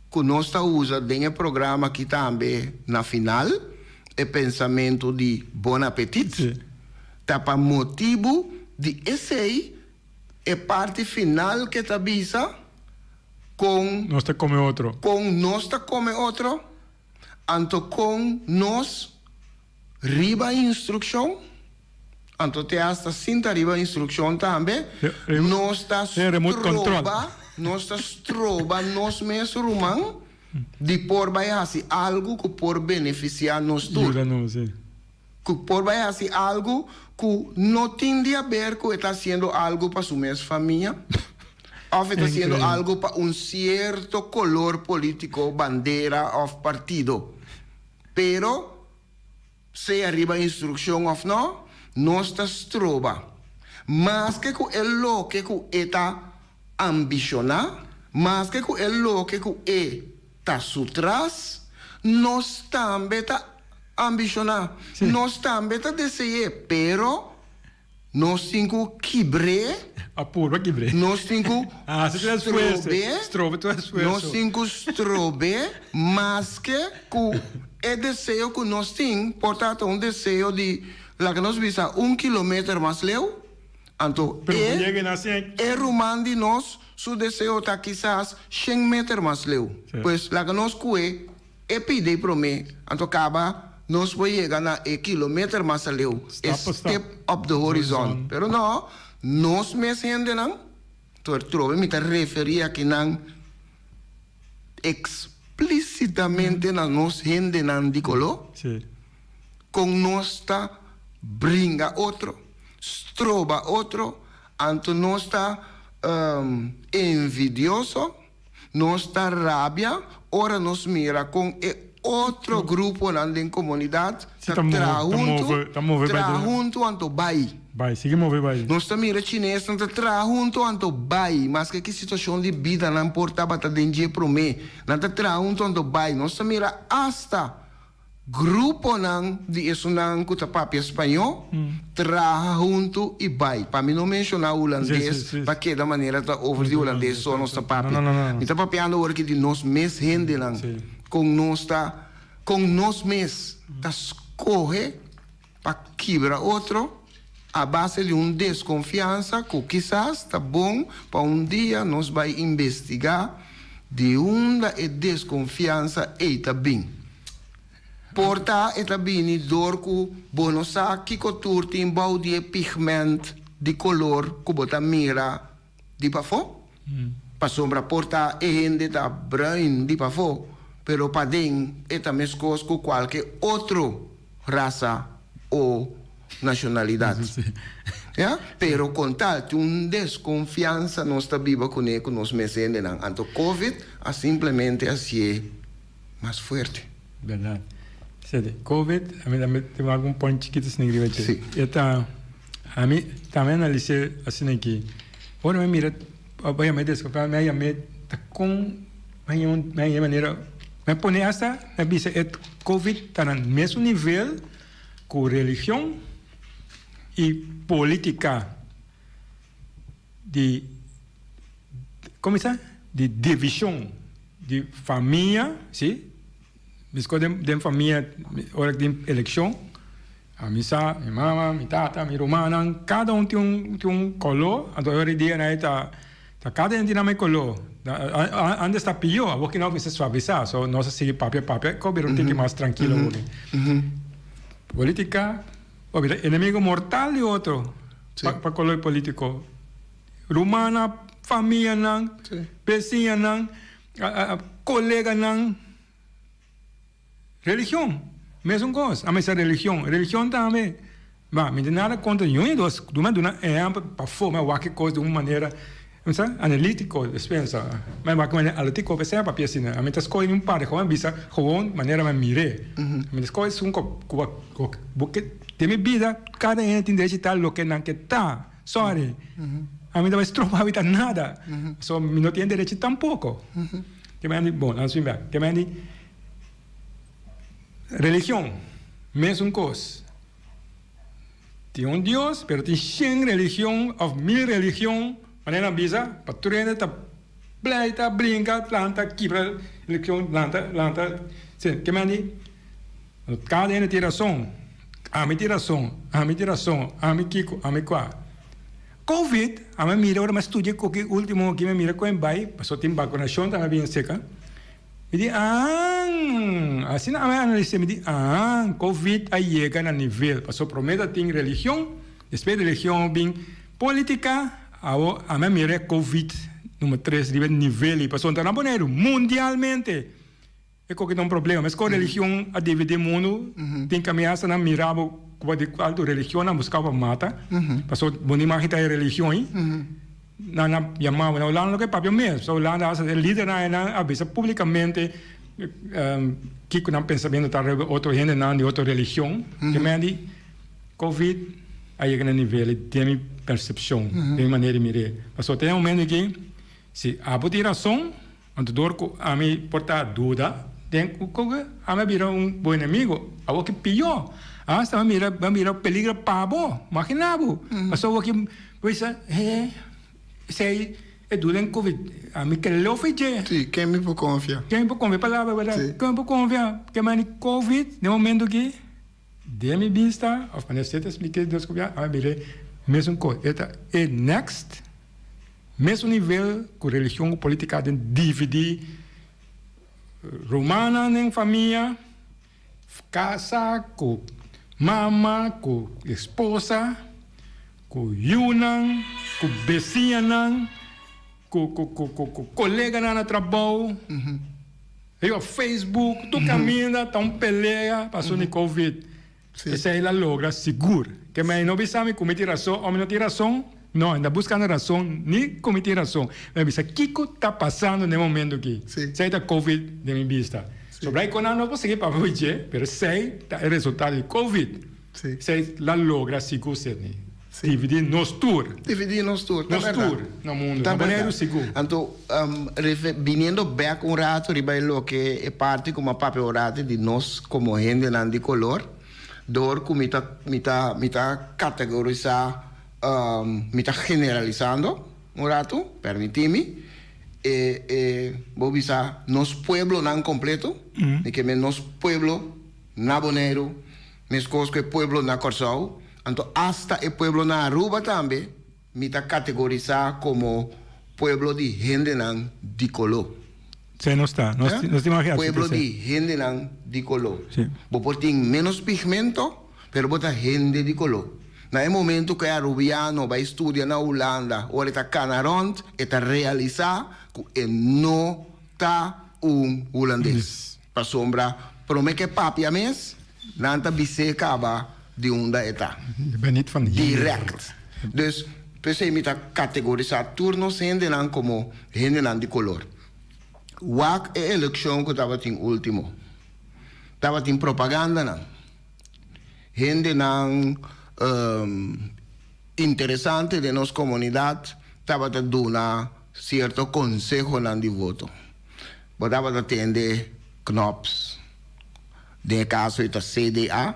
ku nos ta usa den e programa aki tambe na final, e pensamentu di bon apetit. Ta pa motibu di esei e parti final ke ta bisa kon. Nos ta kome otro. Kon nos ta kome otro, anto kon nos riba instrukshon. Anto te hasta sinta riba instrukshon tambe, nos ta stroba, nos ta stroba nos mes ruman di por bai hasi algu ku por benefisiá nos tur. Ku por bai hasi algu ku no tin di haber ku e ta hasiendo algu pa su mes famia òf e ta hasiendo algu pa un sierto kolor polítiko, bandera òf partido. Pero. Sea riba instrukshon òf nò, nos ta stroba. Maske ku e loke ku e ta ambishoná, maske ku e loke ku e ta su tras, nos tambe ta ambishoná, nos tambe ta dese'é, pero Nos tin ku kibr'é. A purba kibr'é. Nos tin ku strob'é. Strobe tur esfuerso. Nos tin ku strob'é maske ku e deseo ku nos tin por ta ta un deseo di laga nos bisa un kilometer mas leu, anto e e ruman di nos su deseo ta kisas shen meter mas leu. Pues laga nos kue. E pida e promé, anto kaba nos por yega na e kilometer mas aleu, e step op de horizon. Pero no, nos mes hendenan, tur trobe mi ta referí akinan eksplísitamente na nos hendenan di koló, kon nos ta bringa otro, stroba otro, anto nos ta envidioso. Nos ta rabia ora nos mira kon e otro gruponan den komunidat ta traha huntu, traha huntu anto bai. Nos ta mira chinesnan ta traha huntu anto bai, maske ki situashon di bida nan por tabata den dje promé, nan ta traha huntu anto bai. Nos ta mira asta. Gruponan di esunnan ku ta papia spañó traha huntu i bai. Pa mi no menshoná hulandes pa keda manera ta over di hulandes so nos ta papia. Mi ta papiando awor aki di nos mes hendenan, kon nos ta, kon nos mes ta skohe pa kibra otro a base di un deskonfiansa ku kisas ta bon pa un dia nos bai investigá di unda e deskonfiansa ei ta bin. Por ta e ta bini dor ku bo no sa kiko tur tin bou di e pigment di kolor ku bo ta mira di pafó. Pasobra por ta e hende ta bruin di pafó, pero paden e ta meskos ku kualke otro rasa o nashonalidat. Ya? Pero kon tal tin un deskonfiansa nos ta biba kuné ku nos mes hendenan. Anto Covid a simplemente hasié mas fuerte. Berdad. Sete, Covid, ami tambe tin algun point chikito asina riba dje. Sí. E ta, ami tambe analis'é asina aki. Ora mi mira, abo yam'é desconfiansa, mi a yam'é ta kon, mi a haña un, mi a haña manera, mi a pone asta, mi a bisa e Covid ta na mesun nivel ku religion i politica. Di como sa di division di famia si miskos den den famia ora ku tin elekshon ami sa mi mama mi tata mi rumannan kada un tin un tin un kolo anto ora di dia nan ta ta kada un tin nan mes kolo antes ta pio awor ki nan a suavisa so nos a sigui papia papia ku a bira un tiki mas trankilo awor politica. Pasobra ta enemigo mortal di otro pa color politico. Rumannan, famianan, besiñanan, coleganan. Religion, mesun cos. A mester religion. Religion tambe. Ba, mi tin nada contra niun di dos. Duna duna ehempel pafó mi a wak e cos di un manera. Mi sa analitico despensa mi wak manera analitico p'esei a papia asina ami ta scoge un par gewoon bisa gewoon manera mi a mir'é mi ta scoge esun ku bo ke den mi bida kada hende tin derecho di ta loke nan ke ta sorry ami ta bai stroba mi ta nada so mi no tin derecho tampoco ke mende bon nan swim bek ke mende religion mesun kos. Tin un Dios, pero tin shen religion of mil religion, manera nan bisa, pa tur hende ta pleita, brinka, lanta, kibra religion, lanta, lanta, si, ke men di? Kada hende tin rason, ami tin rason, ami tin rason, ami kiko, ami kua. Covid, ami a mira ora mi a studia koki ultimo aki, mi a mira kon e bai, pasobra tin bakunashon tambe a bin seka. Mi di, Aan! Asina ami a analis'é, mi di, Aan! Covid a yega na nivel, pasobra promé ta tin religion, despues di religion a bin politica, awo ami a mira e Covid number tres riba e nivel ei, pasobra ta na Boneiru, mundialmente e koke ta un problema, meskos religion a dividí mundu, tin kaminda hasta nan mira bo ku di kual tu religion nan buska bo pa mata, pasobra bo no imagina ta e religion ei. Nan a yama bo na Hulanda loke papia mes. So Hulanda hasta e lidernan einan a bisa publicamente kiko nan pensamiento ta riba otro hendenan di otro religion. Ke men di Covid a yega na nivel den mi percepcion, den mi manera di mir'é. Pasobra te e momento aki si abo tin rason, anto dor ku ami por ta duda den ku ami a bira un bo enemigo. Awor ki pió, hasta mi a mira mi a bira peligro pa bo, magina bo. Pasobra awor ki Bo bisa, He, esei e dura den covid. Ami ke lo fi dje. Sí, ken mi por konfia? Ken mi por konfia? Palabra berdad. Sí. Ken mi por konfia? Ke mani covid den momento aki, den mi bista, of manera usted ta expliké Dios konfia, ami a bira mesun kos. E ta e next, mesun nivel ku religion ku politica den dividi rumannan den famia, Kasa ku mama, ku esposa, ku yunan, ku besiñanan, ku koleganan na trabou, riba Facebook, tur kaminda ta un pelea pasobra di covid. Esei la logra sigur. Ke mi no bisa mi ku mi tin rason o mi no tin rason, no, mi ta buskando rason ni ku mi tin rason. Mi a bisa kiko ta pasando den e momento aki. Esei ta covid den mi bista. Sobra e konan no por sigui papia ku dje, pero esei ta e resultado di covid. Esei la logra sigur Sidney. Dividí nos tur. Dividí nos tur, ta Nos bèrdat. tur na mundu. Ta Na Boneiru bèrdat. sigur. Anto, refe, biniendo bèk un ratu riba e loke e parti ku mi a papia un ratu di nos komo hendenan di kolor, dor ku mi ta mi ta mi ta kategorisá, mi ta generalisando un ratu, permití mi, e e bo bisa nos pueblonan kompleto, mi ke men nos pueblo na Boneiru, Meskos ku e pueblo na Kòrsou, anto asta e pueblo na Aruba tambe mi ta kategorisá komo pueblo di hendenan di koló. Sí, nos ta. Nos nos tin mas Pueblo di hendenan di koló. Bo por tin ménos pigmento, pero bo ta hende di koló. Na e momento ku e arubiano bai studia na Hulanda, ora e ta kana rònt, e ta realisá ku e no ta un hulandes. Pasobra prome ke papia mes, nan ta bis'é kaba di unda e ta. Je bent niet van hier. Direct. Dus, p'esei mi ta kategorisá tur nos hendenan komo hendenan di kolor. Wak e elekshon ku tabatin último. Tabatin propagandanan. Hendenan interesante den nos komunidat tabata duna sierto konsehonan di voto. Bo tabata tende Knops, den e kaso e ta CDA,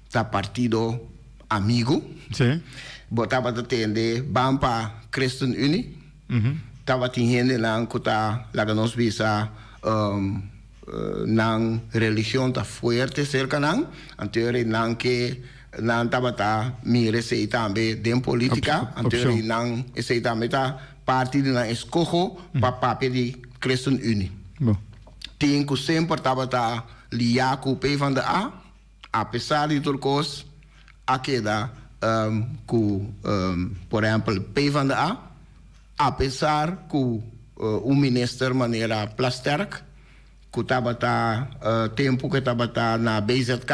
ta partido amigu. Sí. Bo tabata tende ban pa ChristenUnie. Tabatin hendenan ku ta laga nos bisa nan religion ta fuerte serka nan, anto e nan ke nan tabata mira esei tambe den politica, anto e nan esei tambe ta parti di nan eskoho pa papia di ChristenUnie. Tin ku semper tabata liá ku PvdA, apesar di tur kos a keda ku por ehèmpel PvdA, apesar ku un minister manera Plasterk ku tabata tempu ku e tabata na BZK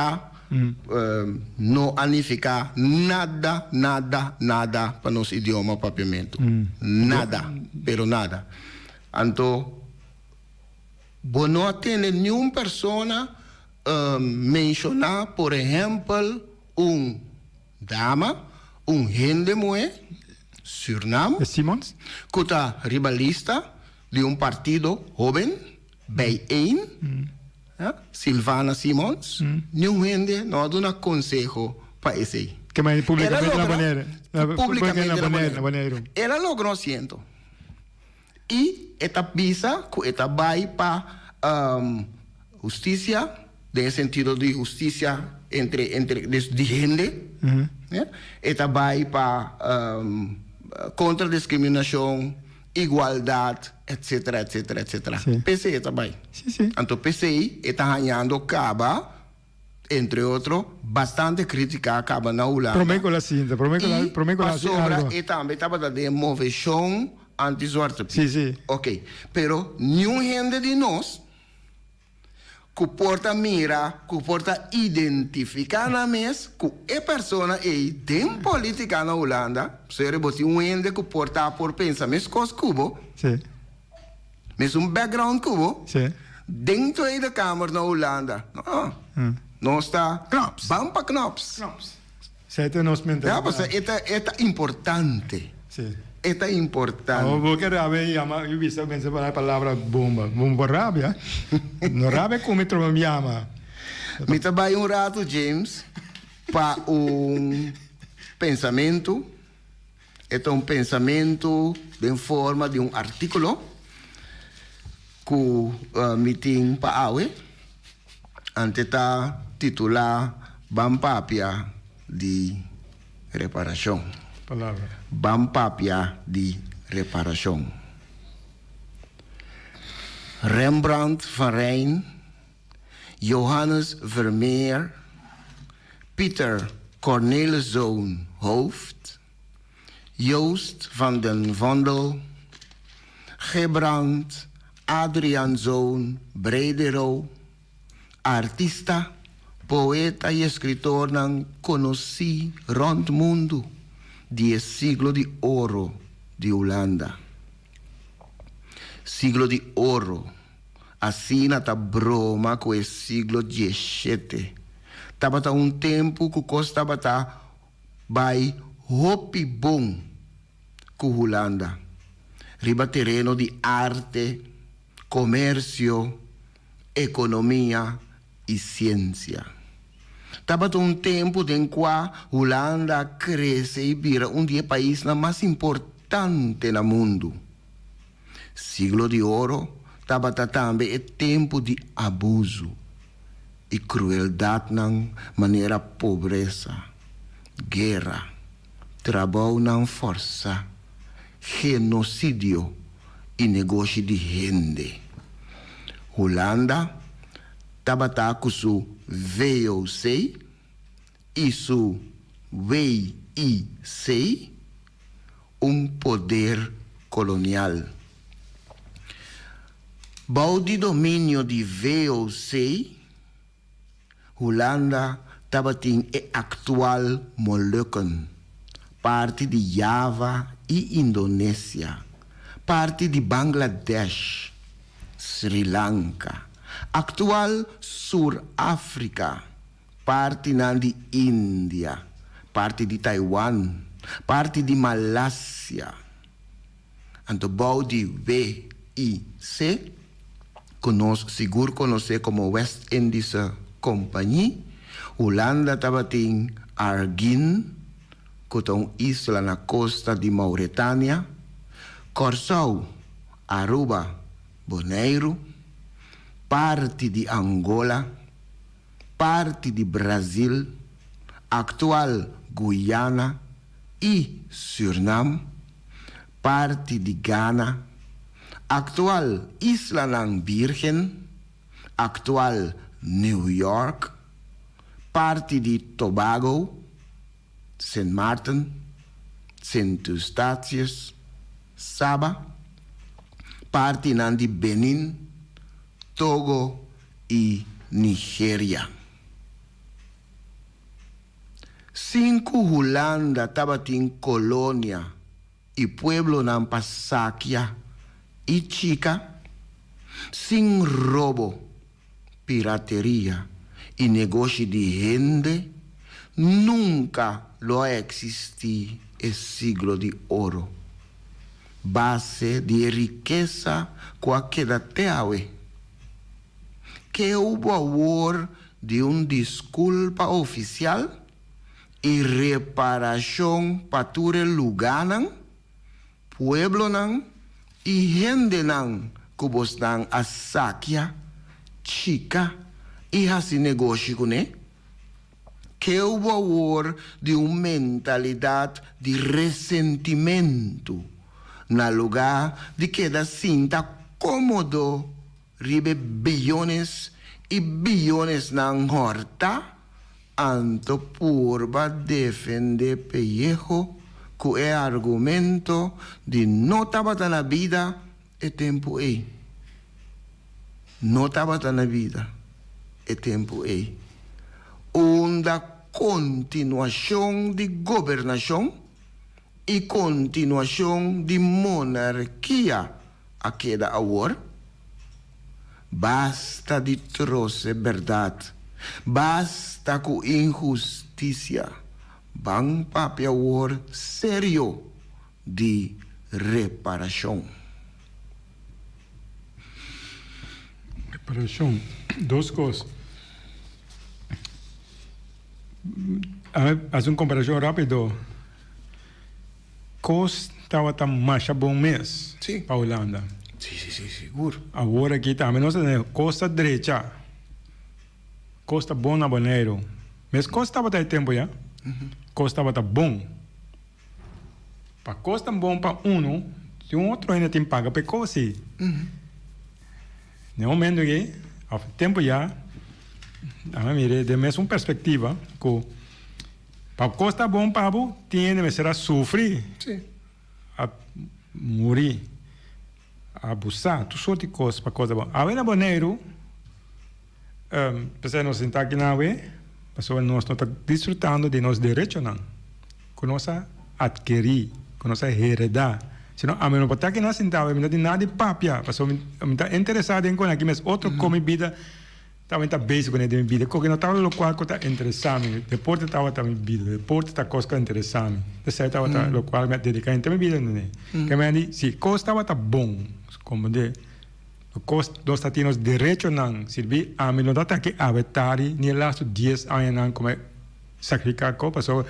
no a nifiká nada, nada, nada pa nos idioma Papiamentu. Nada, pero nada. Anto bo no a tende niun persona menshoná por ehèmpel un dama, un hende muhé, Sürnam, Simons, ku ta riba lista di un partido hóben, Bijeen, Sylvana Simons, niun hende no a duna konseho pa esei. Ke mei públikamente na Bonaire. Públikamente na Bonaire. El a logra un asiento. I e ta bisa ku e ta bai pa hustisia, den e sentido di hustisia entre entre des di hende, e ta bai pa kontra diskriminashon, igualdat, etsetera, etsetera, etsetera. P'esei e ta bai. Anto p'esei e ta hañando kaba. Entre otro, bastante critica a caba na Hulanda. Prome cu la sinta, prome cu la, prome cu la haci Pasobra algo. e tambe tabata den movecion anti-Zwarte Piet. Sí, sí. Ok, pero niun hende di nos cu por ta mira, cu por ta identifica nan mes cu e persona ey den politica na Hulanda, pasobra bo tin un hende cu por ta por pensa mescos cu bo, Sí. Mesun background ku bo. Sí. Den Tweede Kamer na Hulanda. No. Nos ta. Knops. Ban pa knops. Knops. Zij ta nos mentalidad. Ja, pasobra e ta, e ta importante. Sí. E ta importante. Awor bo ke rabia i yama, i bisa mense pa palabra bomba. Bo por rabia. No rabia ku mi trobe mi yama. Mi ta bai un rato, James, pa un pensamentu. E ta un pensamentu den forma di un artíkulo ku mi tin pa awe. Ante ta titulá Ban papia di reparashon. Ban papia di reparashon. Rembrandt van Rijn, Johannes Vermeer, Pieter Corneliszoon Hooft, Joost van den Vondel, Gebrand Adriaanzoon Bredero, artista, poeta i eskritornan konosí rònt mundu di e siglo di oro di Hulanda. Siglo di oro. Asina ta broma ku e siglo diesshete. Tabata un tempu ku kos tabata bai hopi bon ku Hulanda riba tereno di arte, komersio, ekonomia i siensia. Tabata un tempu den kua Hulanda a krese i bira un di e paisnan mas importante na mundu. Siglo di Oro tabata tambe e tempu di abusu i krueldatnan manera pobresa, guera, trabounan fòrsá, genosidio i negoshi di hende. Hulanda tabata ku su VOC i su WIC un poder kolonial. Bou di dominio di VOC, Hulanda tabatin e aktual Molukken, parti di Java i Indonesia, parti di Bangladesh, Sri Lanka, aktual Sur Afrika, partinan di India, parti di Taiwan, parti di Malasia. Anto bou di WIC, ku nos sigur konosé komo West Indische Compagnie, Hulanda tabatin Arguin, ku ta un isla na kosta di Mauretania, Kòrsou, Aruba, Boneiru, parti di Angola, parti di Brazil, aktual Guyana i Sürnam, parti di Ghana, aktual Islanan Bírgen, aktual New York, parti di Tobago, Sint Maarten, Sint Eustatius, Saba, partinan di Benin, Togo i Nigeria. Sin ku Hulanda tabatin kolonia i pueblonan pa sakia i chika, sin robo, pirateria i negoshi di hende, nunka lo a eksistí e Siglo di Oro, base di e rikesa ku a keda te awe. Ke hubo awor di un diskulpa ofisial i reparashon pa tur e lugánan, pueblonan i hendenan ku bosnan a sakia, chika i hasi negoshi kuné? Ke hubo awor di un mentalidat di resentimentu na lugá di keda sinta kómodo Riba e biyones i biyonesnan hòrtá, anto purba defendé Pellejo ku e argumento di no tabata na bida e tempu ei. No tabata na bida e tempu ei. Unda kontinuashon di gobernashon i kontinuashon di monarkia a keda awor? Basta di trose bèrdat, basta ku inhustisia, ban papia awor serio di reparashon. Reparashon, dos kos. Hasi un komparashon rápido. Kos tabata masha bon mes pa Hulanda. Sí, sí, sí, sigur. Awor aki tambe nos ta tene kos ta drecha. Kos ta bon na Boneiru. Mes kos tabata e tempu ya. Kos tabata bon. Pa kos ta bon pa unu, tin un otro hende tin paga pa e kos si. Den e momento aki, of e tempu ya, a mira den mesun perspectiva ku. Pa kos ta bon pa bo, tin hende mester a sufri, a muri, a abusá, tur sort di kos pa kos ta bon. Awe na Boneiru, p'esei nos sinta aki na awe, pasobra nos no ta disfrutando di nos derechonan ku nos a atkerí, ku nos a heredá. Sino ami no por ta aki na sinta awe, mi no tin nada di papia, pasobra mi ta interesá den kon aki mes otro komi bida. Tabata bezig kuné den mi bida. Koke no tabata lokual ku ta interesá mi. Deporte tabata mi bida. Deporte ta kos ku a interesá mi. Esei tabata lokual mi a dediká henter mi bida nun'é. Ke mi a di, si kos tabata bon, komprendé, kos nos ta tin nos derechonan sirbí, ami no ta taki awe tari ni e lastu dies añanan ku mi a sakrifiká kos pasobra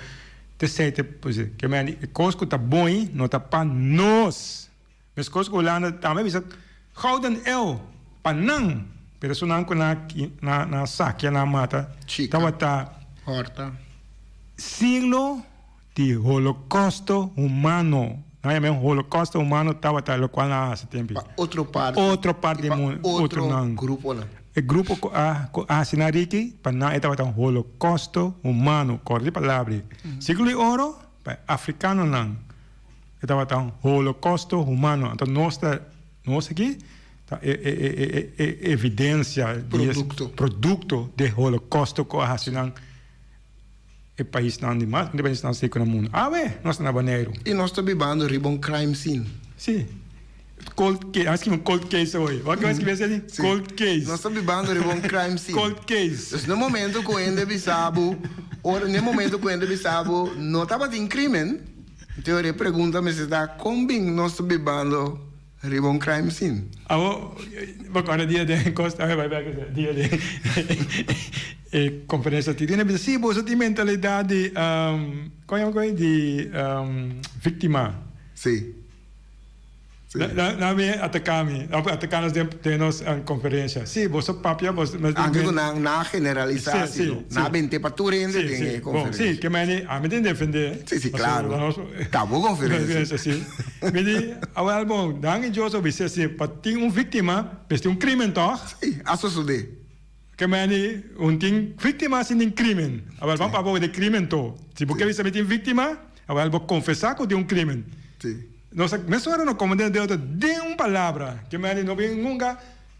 t'esei ta e Ke mi a di, e kos ku ta bon ei no ta pa nos. Meskos ku Hulanda tambe a bisa Gouden Eeuw pa nan, pero esunnan ku nan a sakia, nan a mata, tabata siglo di holokousto humano. Nan yama e holokousto humano tabata lokual nan a hasi tempu. Pa otro parti. Otro parti di mundu. Pa otro gruponan. E grupo ku a hasi nan riki, pa nan e tabata un holokousto humano. Kòrda di palabra ei. Siglo di oro pa e afrikanonan. E tabata un holocausto humano. Anto nos ta, nos aki ta e e e e e evidencia di es Producto. producto di e holocausto cu a haci nan e paisnan di mas grandi paisnan seco na mundo. Awe nos ta na Boneiru. Y nos ta bibando riba un crime scene. Si. Cold case. A skirbi un cold case awe. Wak a skirbi esei? Si. Cold case. Nos ta bibando riba un crime scene. Cold case. Dus na momento cu hende bisa bo, ora, na e momento cu hende bisa bo no tabatin crimen, Teoria e pregunta mester ta kon bin nos ta bibando riba un crime scene? Awo, bo kòrda dia den kos, awe bai bèk dia den e konferensia ti tin a bisa, si boso tin mentalidat di, kon yama koe, di víktima. Si. Nan bin ataká mi, nan ataká nos den nos konferensia. Sí, boso papia, boso. Anke ku nan a generalisá asi, no? Nan a bent'é pa tur hende den e konferensia. Sí, ke meni, ami tin defendé. Sí, sí, klaro. Ta bo konferensia. Sí. Mi di, awèl bon, nan i Dios a bisa si pa tin un víktima, mester un krímen tòg? Sí, a sosodé. Ke meni, un tin víktima sin tin krímen. Awèl, ban papia di krímen to. Si bo ke bisa mi tin víktima, awèl bo konfesá ku tin un krímen. Sí. Nos a mesora no komprendé Dios den un palabra ke mende no bin hunga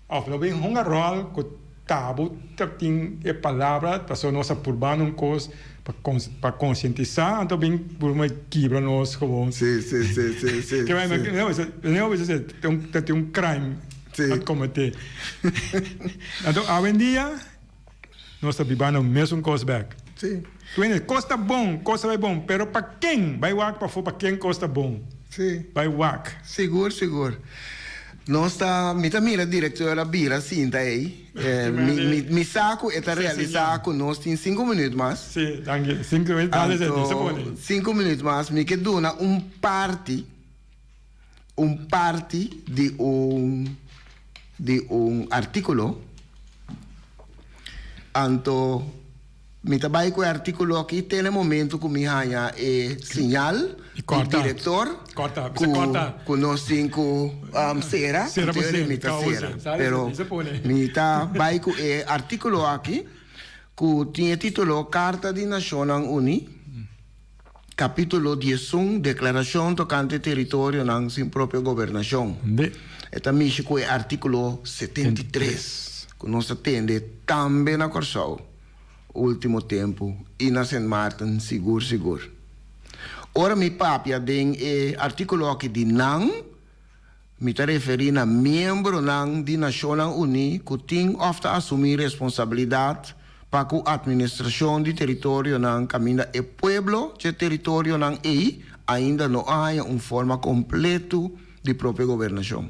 of no bin hunga ròl ku tabu ta tin e palabra pasobra nos a purba un kos pa pa konsientisá anto bin purba kibra nos gewoon. Sí, sí, sí, sí, sí. Ke mende no bisa no bisa ta tin un crime a kometé. Anto awendia nos ta bibando mesun kos bèk. Sí. Tu hende, kos ta bon, kos ta bai bon, pero pa ken? Bai wak pafó pa ken kos ta bon. Sí. Bai wak. Sigur, sigur. Nos ta, mi ta mira directeur a bira sinta ei. Mi, mi, mi sa ku e ta realisá ku nos tin sinku minuut mas. Sí, danki. Sinku minuut, dale zet, se pone. Anto, sinku minuut mas, mi ke duna un parti, un parti di un, di un artíkulo. Anto. Mi ta bai ku e artíkulo aki te na e momento ku mi haña e señal di direktor ku nos tin ku sera, anto e mi ta sera. Pero mi ta bai ku e artíkulo aki ku tin e título Karta di Nashonnan Uní, kapítulo 11, Deklarashon tokante teritorionan sin propio gobernashon. E ta mishi ku e artíkulo 73 ku nos ta tende tambe na Kòrsou. Ultimo tempu i na Sint Maarten sigur sigur. Ora mi papia den e artíkulo aki di nan, mi ta referí na miembronan di Nashonnan Uní ku tin òf ta asumí responsabilidat pa ku atministrashon di teritorionan kaminda e pueblo dje teritorionan ei ainda no a haña un forma kompletu di propio gobernashon.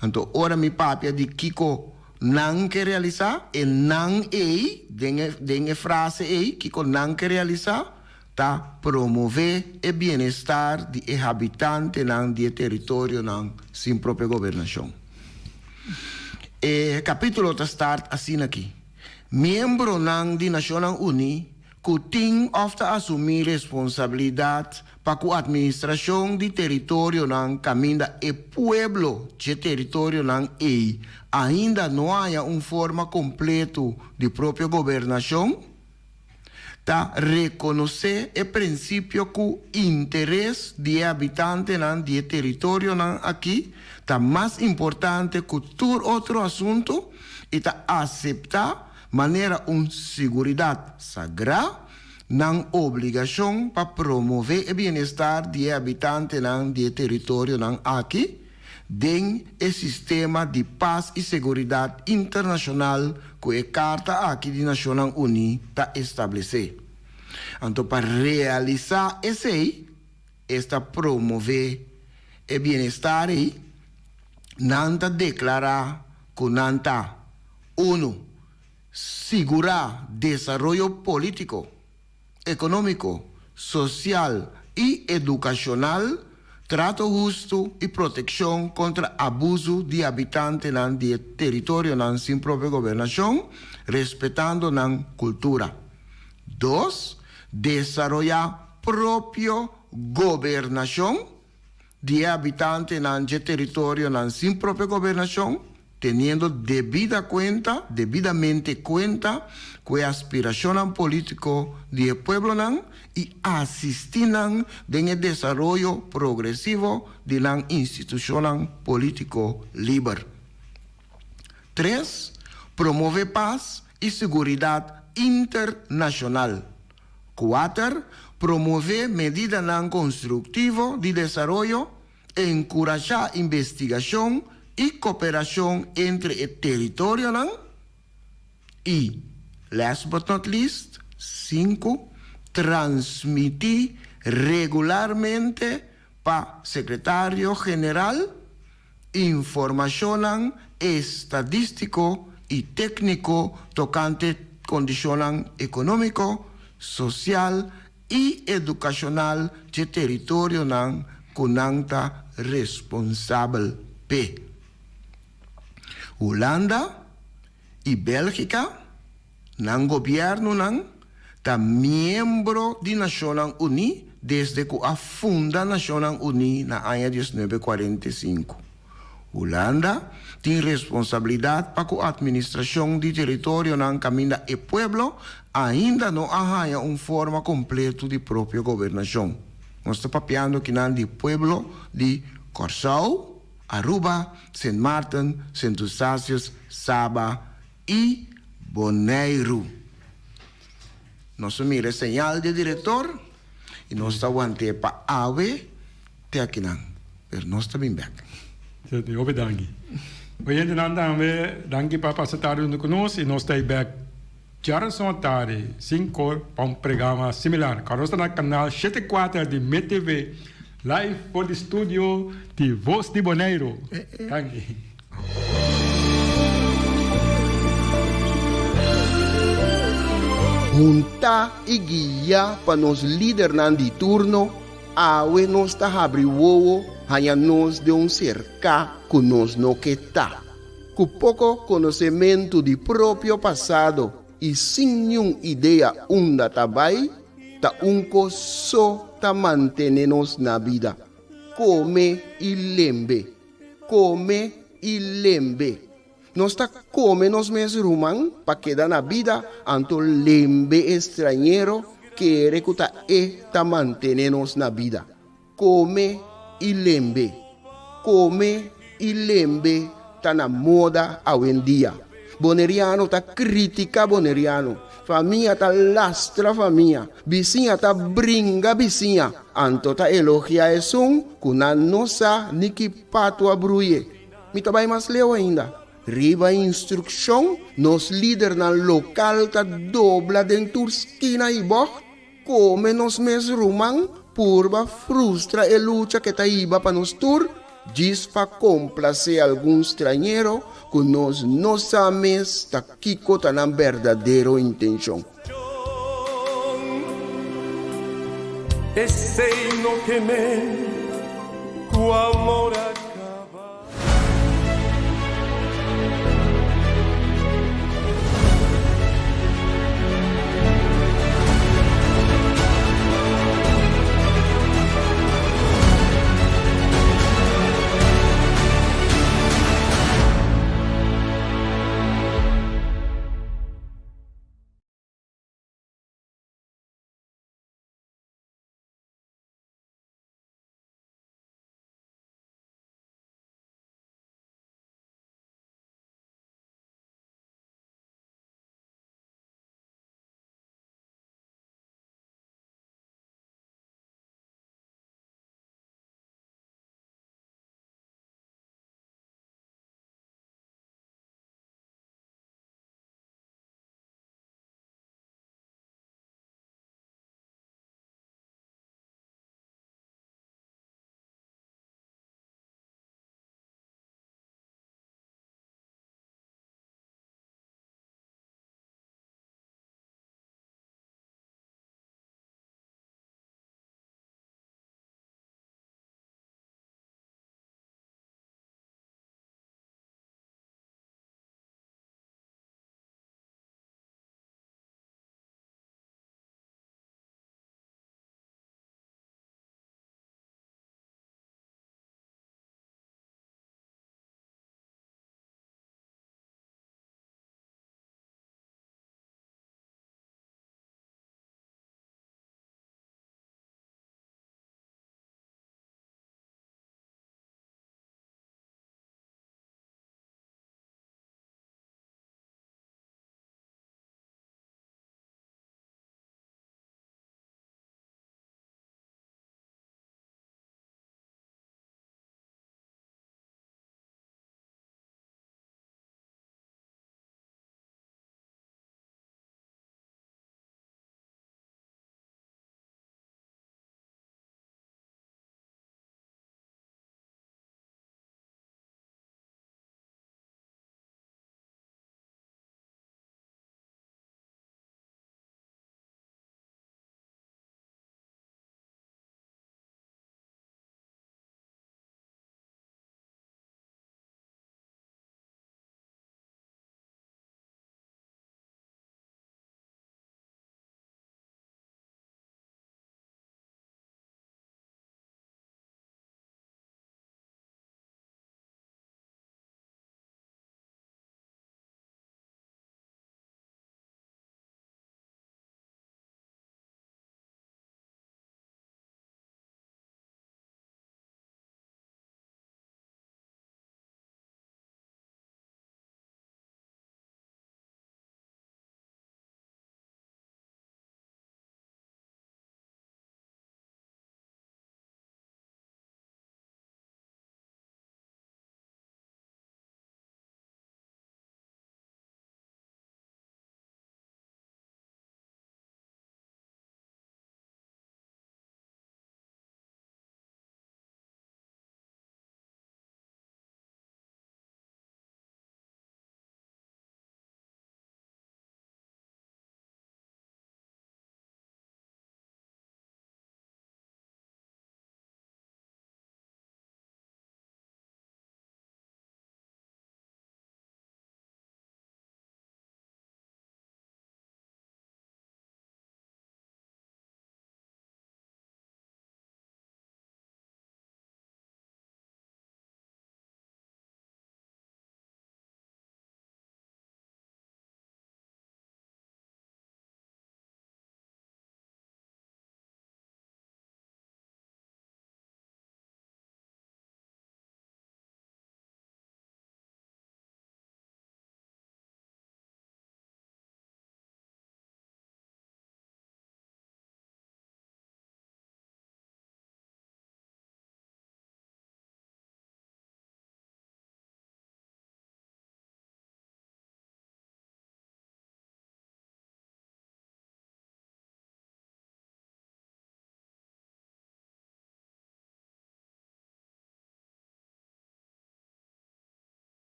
Anto ora mi papia di kiko nan ke realisá, e nan ei, den e den e frase ei, kiko nan ke realisá, ta promové e bienestar di e habitantenan di e teritorionan sin propio gobernashon. E kapítulo ta start asina aki, Miembronan di Nashonnan Uní ku tin òf ta asumí responsabilidat pa ku atministrashon di teritorionan kaminda e pueblo dje teritorionan ei ainda no haña un forma kompletu di propio gobernashon, ta rekonosé e prinsipio ku interes di e habitantenan di e teritorionan akí ta mas importante ku tur otro asuntu i ta aseptá manera un siguridat sagrá nan obligashon pa promové e bienestar di e habitantenan di e teritorionan aki. den e sistema di pas i seguridat internashonal ku e Karta aki di Nashonnan Uní ta establesé. Anto pa realisá esei, esta promové e bienestar ei, nan ta deklará ku nan ta, unu, sigurá desaroyo polítiko, ekonómiko, sosial i edukashonal, trato hustu i protekshon kontra abusu di habitantenan di e teritorionan sin propio gobernashon, respetando nan kultura. Dos, desaroyá propio gobernashon di e habitantenan dje teritorionan sin propio gobernashon, teniendo debida kuenta, debidamente kuenta ku e aspirashonnan polítiko di e pueblonan i asistí nan den e desaroyo progresivo di nan institushonnan polítiko liber. Tres, promove pas i siguridat internashonal. Kuater, promove medidanan konstruktivo di desaroyo, enkurashá investigashon i koperashon entre e teritorionan, i, last but not least, sinku, transmití regularmente pa Sekretario General informashonnan estadístiko i tékniko tokante kondishonnan ekonómiko, sosial i edukashonal dje teritorionan ku nan ta responsabel p'e. Hulanda i Bélgika, nan gobièrnunan, ta miembro di Nashonnan Uní desde ku a funda Nashonnan Uní na aña 1945. Hulanda tin responsabilidat pa ku atministrashon di teritorionan kaminda e pueblo ainda no a haña un forma kompleto di propio gobernashon. Nos ta papiando kinan di pueblo di Kòrsou, Aruba, Sint Maarten, Sint Eustatius, Saba i Boneiru. Nos a mira e señal di e direktor i nos ta want'é pa awe te akinan, pero nos ta bin bèk. Sete, hopi danki. Oyentenan tambe, danki pa pasa tardi huntu ku nos i nos ta ei bèk djaranson atardi, sinkor, pa un programa similar. Kòrda nos ta na kanal 74 di MeTV, live for di studio di Voz di Boneiru. Danki. Huntá i guiá pa nos lidernan di turno, awe nos ta habri wowo haña nos den un serká ku nos no ke ta. Ku poko konosementu di propio pasado i sin niun idea unda ta bai, ta un kos so ta mantené nos na bida, kome i lembe. Kome i lembe. Nos ta kome nos mes ruman pa keda na bida, anto lembe e strañero kere ku ta e ta mantene nos na bida. Kome i lembe. Kome i lembe ta na moda awendia. Boneriano ta kritika boneriano. Famia ta lastra famia. Bisiña ta bringa bisiña. Anto ta elogia esun ku nan no sa ni ki patu a bruye. Mi ta bai mas leu ainda. Riba instrukshon, nos lidernan lokal ta dobla den tur skina i bògt, kome nos mes ruman, purba frustra e lucha ke ta hiba pa nos tur, djis pa komplasé algun strañero ku nos no sa mes ta kiko ta nan berdadero intenshon. Esei no ke men ku amor a.